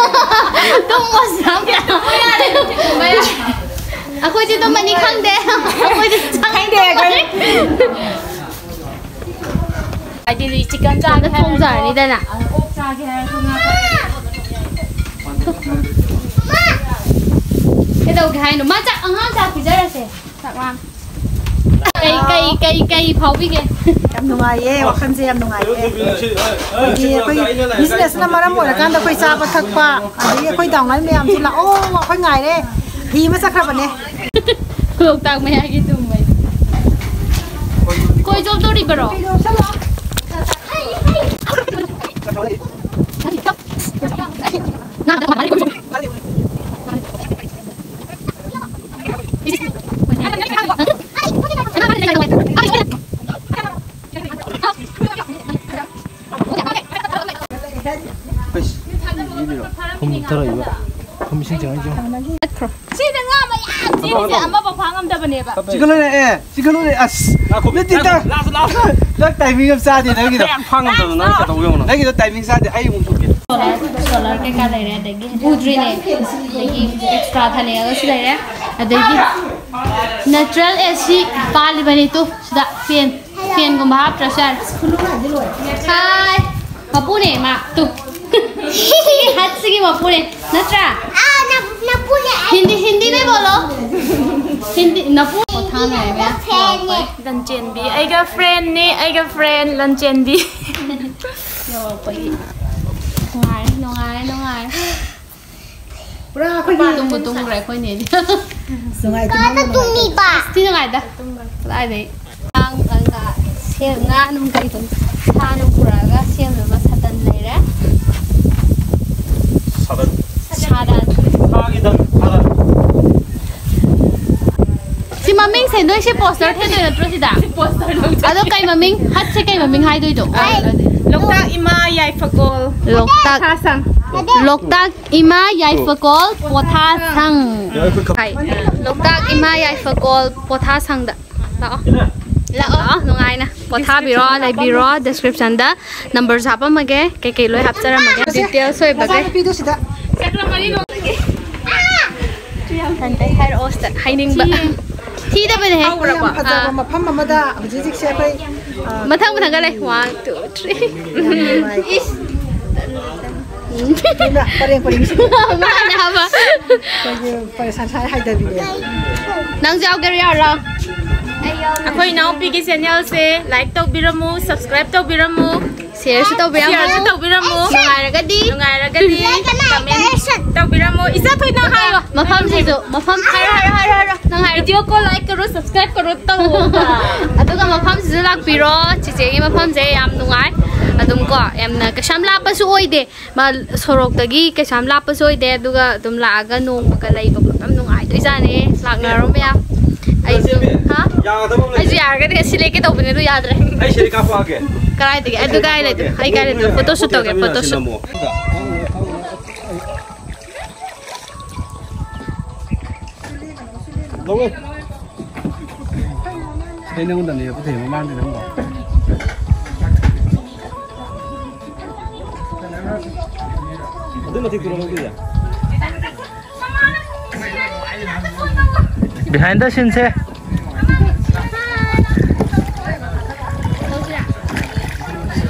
ꯇꯨꯝꯕꯁꯨ ꯌꯥꯝ ꯇꯥ-, ꯑꯩꯈꯣꯏꯗꯤ ꯇꯨꯝꯃꯅꯤ ꯈꯪꯗꯦ꯫ ꯑꯩꯈꯣꯏꯗꯤ ꯈꯪꯗꯦ, ꯑꯩꯈꯣꯏ꯫ ꯍꯥꯏꯗꯤ ꯆꯤꯛꯀꯟ ꯆꯥꯒꯦ ꯍꯥꯏꯔꯁꯨ, ꯊꯣꯡꯖꯔꯅꯤꯗꯅ꯫ ꯑꯣꯛ ꯆꯥꯒꯦ ꯍꯥꯏꯔꯁꯨ, ꯉꯥ ꯆꯥꯒꯦ ꯍꯥꯏꯔꯁꯨ꯫ ꯀꯩꯗꯧꯒꯦ ꯍꯥꯏꯅꯣ? ꯃꯥ ꯆꯥꯛ, ꯑꯉꯥꯡ ꯆꯥꯛ ꯄꯤꯖꯔꯁꯦ꯫ ꯆꯥꯛ ꯂꯥꯝ-, ꯀꯩ, ꯀꯩ, ꯀꯩ, ꯀꯩ ꯐꯥꯎꯕꯤꯒꯦ? ꯌꯥꯝ ꯅꯨꯡꯉꯥꯏꯌꯦ, ꯋꯥꯈꯜꯁꯦ ꯌꯥꯝ ꯅꯨꯡꯉꯥꯏꯌꯦ꯫ ꯍꯥꯏꯗꯤ ꯑꯩꯈꯣꯏ ꯕꯤꯖꯤꯅꯦꯁꯅ ꯃꯔꯝ ꯑꯣꯏꯔꯀꯥꯟꯗ ꯑꯩꯈꯣꯏ ꯆꯥꯕ ꯊꯛꯄ, ꯑꯗꯒꯤ ꯑꯩꯈꯣꯏ ꯗꯥꯎꯟꯂꯥꯏꯟ ꯃꯌꯥꯝꯁꯤ ꯂꯥꯛꯑꯣ, ꯑꯩꯈꯣꯏ ꯉꯥꯏꯔꯦ꯫ ꯍꯤ ꯑꯃ ꯆꯠꯈ꯭ꯔꯕꯅꯦ꯫ ꯂꯣꯛꯇꯥꯛ ꯃꯌꯥꯏꯒꯤ ꯇꯨꯝꯕꯩ꯫ ꯀꯣꯏ ꯆꯣꯞꯇꯣꯔꯤꯕꯔꯣ? ꯐꯨꯝ ꯊꯔꯛꯏꯕ꯫ ꯐꯨꯝ ꯏꯁꯤꯡ ꯆꯪꯉꯛꯏꯁꯦ ꯌꯦꯡꯉꯣ꯫ ꯆꯠꯈ꯭ꯔꯣ꯫ ꯁꯤꯗ ꯉꯥ ꯃꯌꯥꯝ ꯆꯦꯜꯂꯤꯁꯦ ꯑꯃꯐꯥꯎ ꯐꯥ ꯉꯝꯗꯕꯅꯦꯕ꯫ ꯆꯤꯡꯈꯠꯂꯨꯅꯦ, ꯑꯦ, ꯆꯤꯡꯈꯠꯂꯨꯅꯦ, ꯑꯁ꯫ ꯉꯥꯏꯈꯣ, ꯅꯠꯇꯦꯗ꯫ ꯂꯥꯁ, ꯂꯥꯁ꯫ ꯅꯪ ꯇꯥꯏꯃꯤꯡ ꯑꯃ ꯆꯥꯗꯦ ꯅꯪꯒꯤꯗꯣ꯫ ꯀꯌꯥꯝ ꯐꯥ ꯉꯝꯗꯕꯅꯣ ꯅꯪ ꯀꯩꯗꯧ ꯌꯦꯡꯉꯣ꯫ ꯅꯪꯒꯤꯗꯣ ꯇꯥꯏꯃꯤꯡ ꯆꯥꯗꯦ, ꯑꯩ ꯑꯃꯨꯛ ꯊꯣꯛꯀꯦ꯫ ꯁꯣꯂꯔ, ꯁꯣꯂꯔ ꯀꯩꯀꯥ ꯂꯩꯔꯦ, ꯑꯗꯒꯤ ꯎꯗ꯭ꯔꯤꯅꯦ, ꯑꯗꯒꯤ ꯑꯦꯛꯁꯇ꯭ꯔꯥ ꯊꯥꯅꯦꯜꯒꯁꯨ ꯂꯩꯔꯦ, ꯑꯗꯒꯤ ꯅꯦꯆꯔꯦꯜ ꯑꯦ ꯁꯤ ꯄꯥꯜꯂꯤꯕꯅꯤ ꯇꯨ ꯁꯤꯗ ꯐꯦꯟ꯫ ꯐꯦꯟꯒꯨꯝꯕ ꯍꯥꯞꯇ꯭ꯔꯁꯨ ꯌꯥꯔꯦ꯫ ꯍꯥꯏ꯫ ꯃꯄꯨꯅꯦ ꯃꯥ꯫ ꯇꯨ꯫ ꯁꯤꯒꯤ ꯍꯠꯁꯤꯒꯤ ꯃꯄꯨꯅꯦ꯫ ꯅꯠꯇ꯭ꯔꯥ? ꯅꯄꯨꯅꯦ꯫ ꯍꯤꯟꯗꯤ, ꯍꯤꯟꯗꯤ ꯃꯦ ꯕꯣꯂꯣ꯫ ꯍꯤꯟꯗꯤ, ꯅꯄꯨ꯫ ꯄꯣꯊꯥꯅꯔꯦ ꯃꯌꯥꯝ꯫ ꯐꯦꯟꯅꯦ꯫ ꯂꯟꯆꯦꯟꯕꯤ꯫ ꯑꯩꯒ ꯐ꯭ꯔꯦꯟꯅꯦ, ꯑꯩꯒ ꯐ꯭ꯔꯦꯟ ꯂꯟꯆꯦꯟꯕꯤ꯫ ꯌꯧꯔꯛꯄꯒꯤ꯫ ꯅꯨꯡꯉꯥꯏꯔꯦ, ꯅꯨꯡꯉꯥꯏꯔꯦ, ꯅꯨꯡꯉꯥꯏꯔꯦ꯫ ꯄꯨꯔꯥ ꯑꯩꯈꯣꯏꯒꯤ ꯇꯨꯝꯕꯨ ꯇꯨꯝꯈ꯭ꯔꯦ ꯑꯩꯈꯣꯏ ꯅꯦꯗꯤ꯫ ꯅꯨꯡꯉꯥꯏꯇꯦ꯫ ꯀꯥꯗ ꯇꯨꯝꯃꯤꯕ? ꯊꯤ ꯅꯨꯡꯉꯥꯏꯗ꯫ ꯀꯗꯥꯏꯗꯩ? ꯉꯥ, ꯉꯥ, ꯁꯦꯝ-, ꯉꯥ ꯅꯨꯡ ꯀꯩ ꯗꯨꯝ ꯁꯥ ꯅꯨꯡ ꯄꯨꯔꯛꯑꯒ ꯁꯦꯝꯅꯕ ꯁꯥꯇꯟ ꯂꯩꯔꯦ꯫ ꯁꯥꯗꯟ꯫ ꯁꯥꯗꯟ꯫ ꯁꯥꯒꯤ ꯗꯟ, ꯁꯥꯗꯟ꯫ ꯁꯤ ꯃꯃꯤꯡꯁꯦ ꯅꯣꯏꯁꯦ ꯄꯣꯁꯇꯔ ꯊꯦꯠꯇꯣꯏ ꯅꯠꯇ꯭ꯔꯣ ꯁꯤꯗ? ꯑꯗꯣ ꯀꯩ ꯃꯃꯤꯡ? ꯍꯠꯁꯦ ꯀꯩ ꯃꯃꯤꯡ ꯍꯥꯏꯗꯣꯏꯗꯣ? ꯂꯣꯛꯇꯥꯛ ꯏꯃꯥ ꯌꯥꯏꯐꯀꯣꯜ꯫ ꯂꯣꯛꯇꯥꯛ, ꯄꯣꯊꯥꯁꯪ꯫ ꯂꯣꯛꯇꯥꯛ ꯏꯃꯥ ꯌꯥꯏꯐꯀꯣꯜ ꯄꯣꯊꯥꯁꯪ꯫ ꯍꯥꯏ꯫ ꯂꯣꯛꯇꯥꯛ ꯏꯃꯥ ꯌꯥꯏꯐꯀꯣꯜ ꯄꯣꯊꯥꯁꯪꯗ ꯂꯥꯛꯑꯣ꯫ ꯂꯥꯛꯑꯣ, ꯅꯨꯡꯉꯥꯏꯅ ꯄꯣꯊꯥꯕꯤꯔꯣ, ꯂꯩꯕꯤꯔꯣ꯫ Description ꯗ number ꯁꯨ ꯍꯥꯞꯄꯝꯃꯒꯦ, ꯀꯩꯀꯩ ꯂꯣꯏ ꯍꯥꯞꯆꯔꯝꯃꯒꯦ, details ꯑꯣꯏꯕꯒꯩ꯫ ꯅꯨꯄꯤꯗꯣ ꯁꯤꯗ꯫ ꯍꯥꯏꯔꯛꯑꯣ ꯁꯤꯗ ꯍꯥꯏꯅꯤꯡꯕ꯫ ꯊꯤꯗꯕꯅꯦꯍꯦ꯫ ꯌꯥꯝ ꯐꯖꯕ ꯃꯐꯝ ꯑꯃꯗ ꯍꯧꯖꯤꯛ ꯍꯧꯖꯤꯛꯁꯦ ꯑꯩꯈꯣꯏ, ꯑ, ꯃꯊꯪ ꯃꯊꯪꯒ ꯂꯩ꯫ One, two, three꯫ ꯌꯥꯝ ꯅꯨꯡꯉꯥꯏꯀꯣ꯫ ꯏꯁ꯫ ꯄꯔꯦꯡ ꯄꯔꯦꯡ ꯁꯤꯗ꯫ ꯃꯥꯅ ꯍꯥꯏꯕ꯫ ꯑꯩꯈꯣꯏꯒꯤ ꯄꯔꯦꯡ ꯁꯥꯏ ꯁꯥꯏ ꯍꯥꯏꯗꯕꯤꯅꯦ꯫ ꯅꯪꯁꯨ ꯌꯥꯎꯒꯦꯔꯣ, ꯌꯥꯎꯔꯣ? ꯑꯩꯈꯣꯏ ꯏꯅꯥꯎꯄꯤꯒꯤ channel ꯁꯦ like ꯇꯧꯕꯤꯔꯝꯃꯨ, subscribe ꯇꯧꯕꯤꯔꯝꯃꯨ꯫ Share ꯁꯨ ꯇꯧꯕꯤꯔꯝꯃꯨ꯫ Share ꯁꯨ ꯇꯧꯕꯤꯔꯝꯃꯨ꯫ ꯅꯨꯡꯉꯥꯏꯔꯒꯗꯤ ꯅꯨꯡꯉꯥꯏꯔꯒꯗꯤ comment ꯇꯧꯕꯤꯔꯝꯃꯨ꯫ ꯏꯆꯥ ꯊꯣꯏꯅ ꯍꯥꯏꯌꯣ꯫ ꯃꯐꯝꯁꯤꯁꯨ, ꯃꯐꯝ ꯍꯥꯏꯔꯣ, ꯍꯥꯏꯔꯣ, ꯍꯥꯏꯔꯣ, ꯍꯥꯏꯔꯣ꯫ ꯅꯪ ꯍꯥꯏꯔꯣ꯫ Video ꯀꯣ like ꯀꯔꯣ, subscribe ꯀꯔꯣ ꯇꯧꯋꯣ꯫ ꯑꯗꯨꯒ ꯃꯐꯝꯁꯤꯁꯨ ꯂꯥꯛꯄꯤꯔꯣ꯫ ꯆꯤꯆꯦꯒꯤ ꯃꯐꯝꯁꯦ ꯌꯥꯝ ꯅꯨꯡꯉꯥꯏ꯫ ꯑꯗꯨꯝ ꯀꯣ, ꯌꯥꯝꯅ ꯀꯩꯁꯨ ꯌꯥꯝ ꯂꯥꯞꯄꯁꯨ ꯑꯣꯏꯗꯦ꯫ ꯃꯥ ꯁꯣꯔꯣꯛꯇꯒꯤ ꯀꯩꯁꯨ ꯌꯥꯝ ꯂꯥꯞꯄꯁꯨ ꯑꯣꯏꯗꯦ꯫ ꯑꯗꯨꯒ ꯑꯗꯨꯝ ꯂꯥꯛꯑꯒ ꯅꯣꯡꯃꯒ ꯂꯩꯕ ꯈꯣꯠꯄ ꯌꯥꯝ ꯅꯨꯡꯉꯥꯏꯗꯣꯏꯖꯥꯠꯅꯦ꯫ ꯂꯥꯛꯅꯔꯣ ꯃꯌꯥꯝ꯫ ꯑꯩꯁꯨ, ꯍꯥ? ꯌꯥꯒꯗꯕ ꯑꯃ ꯂꯩ꯫ ꯑꯩꯁꯨ ꯌꯥꯔꯒꯗꯤ ꯁꯤ ꯂꯦꯛꯀꯦ ꯇꯧꯕꯅꯦ, ꯑꯗꯨ ꯌꯥꯗ꯭ꯔꯦ꯫ ꯑꯩ ꯁꯤꯗ ꯀꯥꯞꯄꯛꯑꯒꯦ꯫ ꯀꯗꯥꯏꯗꯒꯤ? ꯑꯗꯨ ꯀꯥꯏ ꯂꯩꯗꯣꯏꯅꯣ? ꯑꯩ ꯀꯥꯏ ꯂꯩꯗꯣꯏꯅꯣ? Photo shoot ꯇꯧꯒꯦ, photo shoot꯫ ꯂꯧꯋꯦ꯫ ꯑꯩ ꯅꯉꯣꯟꯗꯅꯦ ꯄꯨꯊꯣꯛꯏ ꯃꯃꯥꯡꯗ ꯅꯪꯕꯣ꯫ ꯑꯗꯨ ꯃꯇꯤꯛ ꯇꯨꯔꯣ ꯂꯧꯗꯣꯏꯁꯦ꯫ Behind the scene ꯁꯦ꯫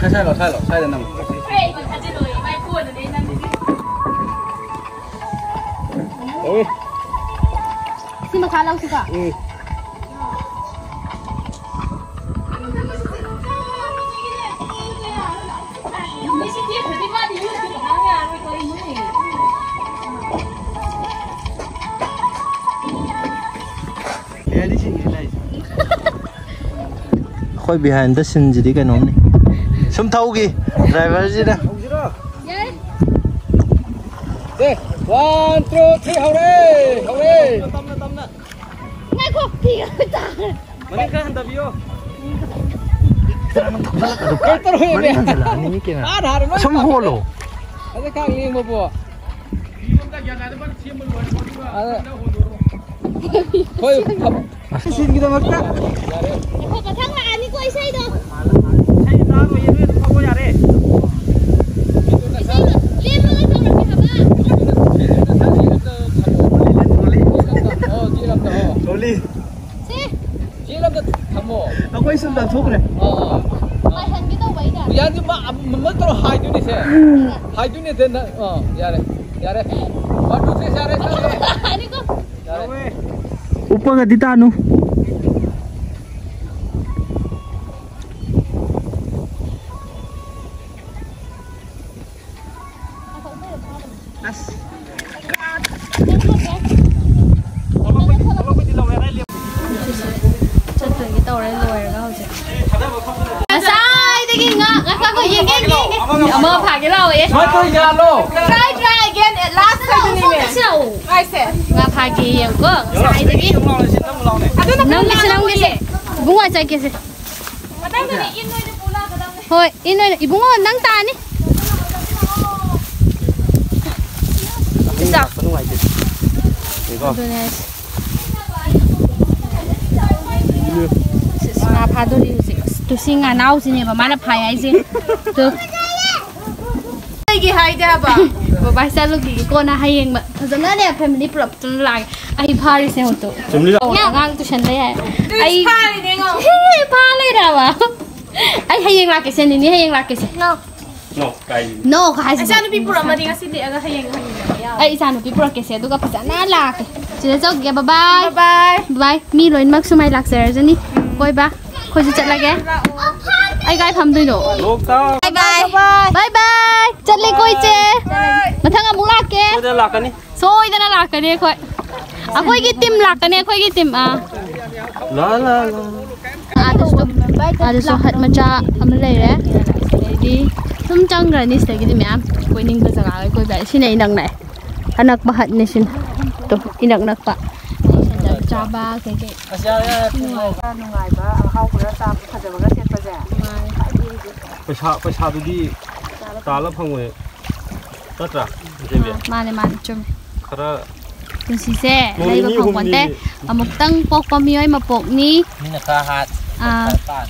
ꯁꯥꯏ, ꯁꯥꯏ ꯂꯥꯎ, ꯁꯥꯏ ꯂꯥꯎ, ꯁꯥꯏꯗ ꯅꯝꯃꯨ꯫ ꯇꯧꯋꯤ꯫ ꯁꯤ ꯃꯈꯥ ꯂꯧꯁꯤꯀꯣ꯫ ꯎꯝ꯫ ꯑꯩꯈꯣꯏ behind the scene ꯁꯤꯗꯤ ꯀꯩꯅꯣꯝꯅꯤ꯫ ꯁꯨꯝ ꯊꯧꯈꯤ driver ꯁꯤꯅ꯫ ꯌꯥꯏ꯫ ꯁꯦ, one, two, three, ꯍꯧꯔꯦ, ꯍꯧꯔꯦ꯫ ꯉꯥꯏꯈꯣ, ꯐꯤ ꯑꯃ ꯇꯥꯔꯦ꯫ ꯃꯅꯤꯡ ꯈꯔ ꯍꯟꯊꯕꯤꯌꯣ꯫ ꯀꯩ ꯇꯧꯔꯒꯦ? ꯃꯅꯤꯡ ꯍꯟꯖꯤꯜꯂꯛꯑꯅꯤ ꯃꯤ ꯀꯩꯅꯣ꯫ ꯑꯥ, ꯅꯍꯥꯟ ꯂꯣꯏ ꯁꯨꯝ ꯍꯣꯜꯂꯣ꯫ ꯑꯗ ꯈꯥꯛ ꯂꯦꯡꯕꯕꯨ꯫ ꯑꯗ ꯍꯣꯏ, ꯐꯕ꯫ ꯁꯤꯟꯒꯤꯗꯃꯛꯇ꯫ ꯌꯥꯔꯦ꯫ ꯉꯥꯏꯈꯣ, ꯃꯊꯪ꯫ ꯂꯝꯗ ꯊꯝꯃꯣ꯫ ꯑꯩꯈꯣꯏ ꯁꯨꯝ ꯂꯪꯊꯣꯛꯈ꯭ꯔꯦ꯫ ꯑꯥ, ꯑꯥ꯫ ꯄꯥꯏꯍꯟꯒꯦ ꯇꯧꯕ ꯑꯩꯅ꯫ ꯌꯥꯅꯤ, ꯃꯥ ꯑꯃ ꯇꯧꯔ ꯍꯥꯏꯗꯣꯏꯅꯤꯁꯦ꯫ ꯍꯥꯏꯗꯣꯏꯅꯤꯁꯦ ꯅꯪ꯫ ꯑꯥ, ꯌꯥꯔꯦ, ꯌꯥꯔꯦ꯫ One, two, three, ꯌꯥꯔꯦ, ꯌꯥꯔꯦ꯫ ꯍꯥꯏꯅꯤꯀꯣ꯫ ꯌꯥꯔꯦ꯫ ꯎꯞꯄꯒꯗꯤ ꯇꯥꯅꯨ꯫ ꯑꯁ꯫ ꯆꯠꯇꯣꯏꯒꯦ ꯇꯧꯔꯦ, ꯂꯣꯏꯔꯒ ꯍꯧꯖꯤꯛ꯫ ꯉꯁꯥꯏꯗꯒꯤ ꯉꯥ, ꯉꯥ ꯐꯥꯕ ꯌꯦꯡꯒꯦ, ꯌꯦꯡꯒꯦ꯫ ꯑꯃ ꯐꯥꯒꯦ ꯂꯥꯛꯑꯣꯌꯦ꯫ ꯁ꯭ꯋꯥꯏꯗ ꯌꯥꯜꯂꯣ꯫ Try, try again, at last ꯍꯥꯏꯗꯨꯅꯤꯅꯦ꯫ ꯁꯣꯝꯗꯁꯨ ꯂꯥꯛꯑꯣ꯫ ꯀꯥꯏꯁꯦ? ꯉꯥ ꯐꯥꯒꯦ ꯌꯦꯡꯉꯨꯀꯣ, ꯉꯁꯥꯏꯗꯒꯤ꯫ ꯑꯗꯨꯅ ꯅꯝꯒꯦꯁꯦ, ꯅꯝꯒꯦꯁꯦ꯫ ꯏꯕꯨꯡꯉꯣ, ꯆꯠꯀꯦꯁꯦ꯫ ꯃꯊꯪꯗꯗꯤ ꯏꯟ ꯑꯣꯏꯅ ꯄꯨ ꯂꯥꯛꯀꯗꯕꯅꯦ꯫ ꯍꯣꯏ, ꯏꯟ ꯑꯣꯏꯅ꯫ ꯏꯕꯨꯡꯉꯣ, ꯅꯪ ꯇꯥꯅꯤ꯫ ꯏꯆꯥ꯫ ꯅꯨꯡꯉꯥꯏꯇꯦ꯫ ꯌꯦꯡꯉꯣ꯫ ꯑꯗꯨꯅꯦ ꯍꯥꯏꯁꯦ꯫ ꯁꯤꯁ, ꯉꯥ ꯐꯥꯗꯣꯔꯤ ꯍꯧꯖꯤꯛ꯫ ꯑꯁ, ꯇꯨ ꯁꯤ ꯉꯥꯅꯥꯎꯁꯤꯅꯦꯕ ꯃꯥꯅ ꯐꯥꯏ ꯍꯥꯏꯁꯦ꯫ ꯇꯨ꯫ ꯑꯩꯒꯤ ꯍꯥꯏꯗꯦ ꯍꯥꯏꯕ꯫ ꯕꯕꯥ ꯆꯠꯂꯨꯈꯤꯒꯦ, ꯀꯣꯟꯅ ꯍꯌꯦꯡ ꯐꯖꯅꯅꯦ family ꯄꯨꯂꯞ ꯂꯥꯛꯑꯒꯦ꯫ ꯑꯩ ꯐꯥꯔꯤꯁꯦ ꯍꯧꯖꯤꯛ꯫ ꯆꯨꯝꯂꯤ ꯂꯥꯎ꯫ ꯑꯉꯥꯡ ꯇꯨꯏꯁꯟꯗ ꯌꯥꯏ꯫ ꯑꯩ ꯐꯥꯔꯤꯅꯦ ꯉꯣ꯫ ꯐꯥ ꯂꯩꯔꯕ꯫ ꯑꯩ ꯍꯌꯦꯡ ꯂꯥꯛꯀꯦꯁꯦ, ꯅꯤꯅꯤ ꯍꯌꯦꯡ ꯂꯥꯛꯀꯦꯁꯦ꯫ No꯫ No, ꯀꯥꯏ? No ꯀꯥꯏ ꯍꯥꯏꯁꯤꯗꯤ? ꯏꯆꯥꯅꯨꯄꯤ ꯄꯨꯔꯛꯑꯃꯗꯤ ꯉꯁꯤ ꯂꯦꯛꯑꯒ ꯍꯌꯦꯡ ꯍꯟꯈꯤꯕ ꯌꯥꯎ꯫ ꯑꯩ ꯏꯆꯥꯅꯨꯄꯤ ꯄꯨꯔꯛꯀꯦꯁꯦ, ꯑꯗꯨꯒ ꯐꯖꯅ ꯂꯥꯛꯀꯦ꯫ ꯁꯤꯗ ꯆꯧꯈꯤꯒꯦ, bye bye꯫ Bye bye꯫ Bye꯫ ꯃꯤ ꯂꯣꯏꯅꯃꯛ ꯁꯨꯃꯥꯏ ꯂꯥꯛꯆꯔꯖꯅꯤ꯫ ꯀꯣꯏꯕ꯫ ꯑꯩꯈꯣꯏꯁꯨ ꯆꯠꯂꯒꯦ꯫ ꯑꯩ ꯀꯥꯏ ꯐꯝꯗꯣꯏꯅꯣ? ꯂꯣꯛꯇꯥꯛ꯫ Bye bye꯫ Bye bye꯫ ꯆꯠꯂꯦꯀꯣ ꯏꯆꯦ꯫ ꯃꯊꯪ ꯑꯃꯨꯛ ꯂꯥꯛꯀꯦ꯫ ꯁꯣꯏꯗꯅ ꯂꯥꯛꯀꯅꯤ꯫ ꯁꯣꯏꯗꯅ ꯂꯥꯛꯀꯅꯤ ꯑꯩꯈꯣꯏ꯫ ꯑꯩꯈꯣꯏꯒꯤ team ꯂꯥꯛꯀꯅꯤ, ꯑꯩꯈꯣꯏꯒꯤ team꯫ ꯑꯥ꯫ ꯂꯥ, ꯂꯥ, ꯂꯥ꯫ ꯑꯥꯗꯁꯨ, ꯑꯥꯗꯁꯨ hut ꯃꯆꯥ ꯑꯃ ꯂꯩꯔꯦ꯫ ꯑꯗꯩꯗꯤ ꯁꯨꯝ ꯆꯪꯈ꯭ꯔꯅꯤ ꯁꯤꯗꯒꯤꯗꯤ ꯃꯌꯥꯝ ꯀꯣꯏꯅꯤꯡꯕ ꯖꯒꯥ ꯂꯣꯏ ꯀꯣꯏꯕ ꯌꯥꯏ꯫ ꯁꯤꯅ ꯏꯅꯛ ꯅꯛꯑꯦ꯫ ꯑꯅꯛꯄ hutꯅꯦ ꯁꯤꯅ꯫ ꯇꯣ, ꯏꯅꯛ ꯅꯛꯄ꯫ ꯁꯤꯗ ꯆꯥꯕ ꯀꯩꯀꯩ꯫ ꯑꯁ, ꯌꯥꯔꯦ, ꯌꯥꯔꯦ, ꯄꯨꯡ ꯅꯨꯡꯉꯥꯏꯕ, ꯑꯍꯥꯎꯕ ꯈꯔ ꯆꯥꯕ, ꯐꯖꯕꯒ ꯁꯦꯠꯄꯁꯦ꯫ ꯃꯥꯅꯦ꯫ ꯄꯩꯁꯥ, ꯄꯩꯁꯥꯗꯨꯗꯤ ꯇꯥꯜꯂ ꯐꯪꯉꯣꯏ꯫ ꯅꯠꯇ꯭ꯔꯥ, ꯏꯆꯦꯕꯤ? ꯑꯥ, ꯃꯥꯅꯦ, ꯃꯥꯅꯦ, ꯆꯨꯝꯃꯦ꯫ ꯈꯔ ꯄꯨꯟꯁꯤꯁꯦ ꯅꯣꯡ ꯂꯩꯕ ꯅꯤꯅꯤ ꯐꯪꯄꯣꯟꯇꯦ꯫ ꯍꯨꯝꯅꯤꯒꯤ꯫ ꯑꯃꯨꯛꯇꯪ ꯄꯣꯛꯄ ꯃꯤꯑꯣꯏ ꯃꯄꯣꯛꯅꯤ꯫ ꯃꯤꯅ ꯈꯔ ꯍꯥꯠ, ꯑꯥ꯫ ꯈꯔ ꯄꯥꯟ꯫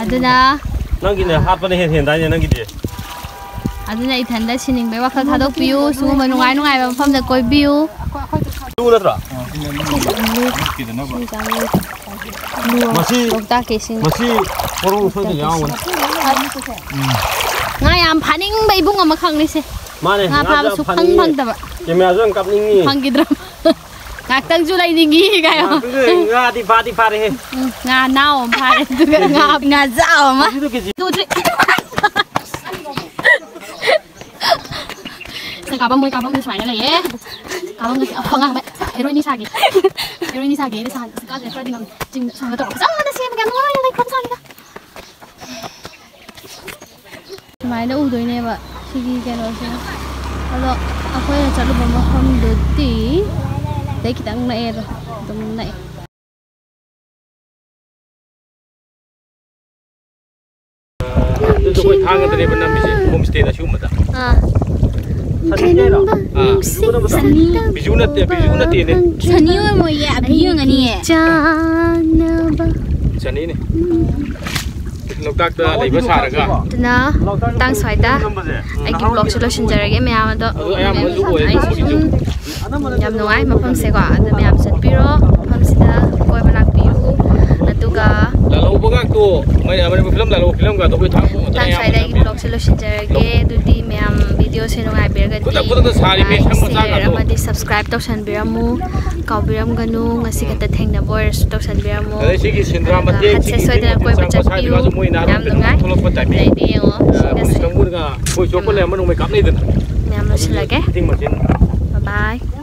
ꯑꯗꯨꯅ ꯅꯪꯒꯤꯅꯦ ꯍꯥꯠꯄꯅ ꯍꯦꯟ ꯍꯦꯟꯗꯥꯏꯅꯦ ꯅꯪꯒꯤꯗꯤ꯫ ꯑꯗꯨꯅ ꯏꯊꯟꯗ ꯁꯤꯅꯤꯡꯕꯩ ꯋꯥꯈꯜ ꯊꯥꯗꯣꯛꯄꯤꯌꯨ꯫ ꯁꯤꯒꯨꯝꯕ ꯅꯨꯡꯉꯥꯏ ꯅꯨꯡꯉꯥꯏꯕ ꯃꯐꯝꯗ ꯀꯣꯏꯕꯤꯌꯨ꯫ ꯇꯨ ꯅꯠꯇ꯭ꯔꯣ? ꯃꯁꯤ, ꯂꯣꯛꯇꯥꯛꯀꯤ ꯏꯁꯤꯡ꯫ ꯃꯁꯤ ꯄꯣꯔꯣꯡ ꯁꯣꯏꯗꯅ ꯌꯥꯎꯔꯝꯒꯅꯤ꯫ ꯉꯥ ꯌꯥꯝ ꯐꯥꯅꯤꯡꯕ ꯏꯕꯨꯡ ꯑꯃꯈꯛꯅꯤꯁꯦ꯫ ꯃꯥꯅꯦ, ꯉꯥ ꯉꯥꯁꯨ ꯐꯥꯕ ꯌꯥꯝ ꯁꯨꯛꯐꯪ ꯐꯥꯅꯤꯡꯉꯤ꯫ ꯐꯪꯗꯕ꯫ ꯀꯦꯃꯦꯔꯥꯁꯨ ꯌꯥꯝ ꯀꯥꯞꯅꯤꯡꯉꯤ꯫ ꯐꯪꯈꯤꯗ꯭ꯔꯣ? ꯉꯥꯛꯇꯪꯁꯨ ꯂꯩꯅꯤꯡꯉꯤ ꯀꯥꯏꯌꯣ꯫ ꯉꯥꯛꯇꯪꯁꯨ ꯂꯩ-, ꯉꯥꯗꯤ ꯐꯥꯗꯤ ꯐꯥꯔꯦꯍꯦ꯫ ꯎꯝ, ꯉꯥ ꯅꯥꯎ ꯑꯃ ꯐꯥꯔꯦ, ꯑꯗꯨꯒ ꯉꯥ ꯉꯥꯖꯥꯎ ꯑꯃ꯫ ꯍꯧꯖꯤꯛꯇꯣ ꯀꯦꯖꯤ ꯇꯨ, ꯊ꯭ꯔꯤ꯫ ꯁꯤꯗ ꯀꯥꯐꯝ, ꯃꯣꯏ ꯀꯥꯐꯝꯁꯦ ꯁꯨꯃꯥꯏꯅ ꯂꯩꯌꯦ꯫ ꯀꯥꯐꯝꯒꯁꯦ ꯑꯐ ꯉꯥꯡꯕ꯫ ꯍꯦꯔꯣꯏꯅꯤ ꯁꯥꯒꯦ꯫ ꯍꯦꯔꯣꯏꯅꯤ ꯁꯥꯒꯦ꯫ ꯁꯥ-, ꯁꯥꯁꯦ ꯈꯔꯗꯤ ꯉꯝꯃꯦ꯫ ꯆꯤꯡ ꯁꯨꯃꯥꯏꯅ ꯇꯧꯔꯒ ꯐꯖꯅ ꯁꯦꯝꯃꯒꯦ꯫ ꯌꯥꯝ ꯅꯨꯡꯉꯥꯏꯅ ꯂꯩꯐꯝ ꯁꯥꯒꯦꯗ꯫ ꯁꯨꯃꯥꯏꯅ ꯎꯗꯣꯏꯅꯦꯕ ꯁꯤꯒꯤ ꯀꯩꯅꯣꯁꯦ꯫ ꯑꯗꯣ ꯑꯩꯈꯣꯏꯅ ꯆꯠꯂꯨꯕ ꯃꯐꯝꯗꯨꯗꯤ ꯑꯗꯩ ꯈꯤꯇꯪ ꯅꯛꯑꯦꯕ꯫ ꯑꯗꯨꯝ ꯅꯛꯑꯦ꯫ ꯑꯗꯨꯁꯨ ꯑꯩꯈꯣꯏ ꯊꯥꯡꯒꯗꯅꯦꯕ ꯅꯝꯃꯤꯁꯦ, ꯍꯣꯝ ꯁ꯭ꯇꯦꯗ ꯁꯤꯒꯨꯝꯕꯗ꯫ ꯑꯥ꯫ ꯁꯟꯅꯤ ꯍꯥꯏꯔꯣ? ꯑꯥ꯫ ꯕꯤꯖꯨ ꯅꯠꯇꯦ, ꯕꯤꯖꯨ ꯅꯠꯇꯦꯅꯦ꯫ ꯁꯟꯅꯤ ꯑꯣꯏꯔꯝꯃꯣꯏꯌꯦ, ꯑꯕꯤ ꯑꯣꯏꯔꯝꯒꯅꯤꯌꯦ꯫ ꯆꯥꯅꯕ꯫ ꯁꯟꯅꯤꯅꯦ꯫ ꯂꯣꯛꯇꯥꯛꯇ ꯂꯩꯕ ꯁꯥꯔꯒ꯫ ꯑꯗꯨꯅ ꯃꯇꯥꯡ ꯁ꯭ꯋꯥꯏꯗ ꯑꯩꯒꯤ vlogꯁꯦ ꯂꯣꯏꯁꯤꯟꯖꯔꯒꯦ ꯃꯌꯥꯝ ꯑꯗꯣ꯫ ꯑꯗꯨ ꯑꯌꯥꯝꯕꯅꯁꯨ ꯑꯣꯏ, ꯑꯩꯁꯨ ꯃꯐꯝꯁꯤꯁꯨ꯫ ꯁꯨꯝ ꯌꯥꯝ ꯅꯨꯡꯉꯥꯏ ꯃꯐꯝꯁꯦꯀꯣ꯫ ꯑꯗꯨ ꯃꯌꯥꯝ ꯆꯠꯄꯤꯔꯣ ꯃꯐꯝꯁꯤꯗ ꯀꯣꯏꯕ ꯂꯥꯛꯄꯤꯌꯨ꯫ ꯑꯗꯨꯒ ꯂꯥꯜꯍꯧꯕꯒꯥꯛꯇꯣ, ꯃꯅꯤꯄꯨꯔ ꯐꯤꯂꯝ ꯂꯥꯜꯍꯧꯕ ꯐꯤꯂꯝꯒꯥꯗꯣ ꯑꯩꯈꯣꯏ ꯊꯥꯡ ꯄꯨꯡ ꯃꯇꯥꯡ ꯁ꯭ꯋꯥꯏꯗ ꯑꯩꯒꯤ vlogꯁꯦ ꯂꯣꯏꯁꯤꯟꯖꯔꯒꯦ꯫ ꯑꯗꯨꯗꯤ ꯃꯌꯥꯝ videoꯁꯦ ꯅꯨꯡꯉꯥꯏꯕꯤꯔꯒꯗꯤ ꯈꯨꯗꯛ ꯈꯨꯗꯛꯇ ꯁꯥꯔꯤꯕ like, ꯁꯝ ꯃꯆꯥ share ꯀꯥꯗꯣ꯫ ꯑꯃꯗꯤ subscribe ꯇꯧꯁꯟꯕꯤꯔꯝꯃꯨ꯫ ꯀꯥꯎꯕꯤꯔꯝꯒꯅꯨ꯫ ꯉꯁꯤ ꯈꯛꯇ ꯊꯦꯡꯅꯕ ꯑꯣꯏꯔꯁꯨ ꯇꯧꯁꯟꯕꯤꯔꯝꯃꯨ꯫ ꯑꯗꯩ ꯁꯤꯒꯤ ꯁꯦꯟꯗ꯭ꯔꯥ ꯑꯗꯨꯒ ꯃꯇꯦꯛ, ꯍꯟꯁꯦ ꯁꯤꯒꯤ ꯁꯣꯏꯗꯅ ꯀꯣꯏꯕ ꯃꯆꯥ ꯆꯠꯄꯤꯌꯨ꯫ ꯃꯁꯥꯗꯨꯒꯁꯨ ꯃꯣꯏ ꯅꯍꯥꯟ ꯌꯥꯝ ꯅꯨꯡꯉꯥꯏ꯫ ꯊꯣꯛꯂꯛꯄ timing꯫ ꯑꯗꯩꯗꯤ ꯌꯦꯡꯉꯣ, ꯑ, ꯁꯤꯒꯁꯦ꯫ ꯄꯨꯂꯤꯁ ꯀꯥꯡꯕꯨꯅꯒ ꯑꯩꯈꯣꯏ ꯆꯣꯞꯄ ꯂꯩꯔꯝꯕ ꯅꯣꯡꯃꯩ ꯀꯥꯞꯅꯩꯗꯅ꯫ ꯃꯌꯥꯝ ꯂꯣꯏꯁꯤꯜꯂꯒꯦ꯫ ꯃꯇꯦꯛ ꯃꯆꯤꯟ꯫ Bye bye꯫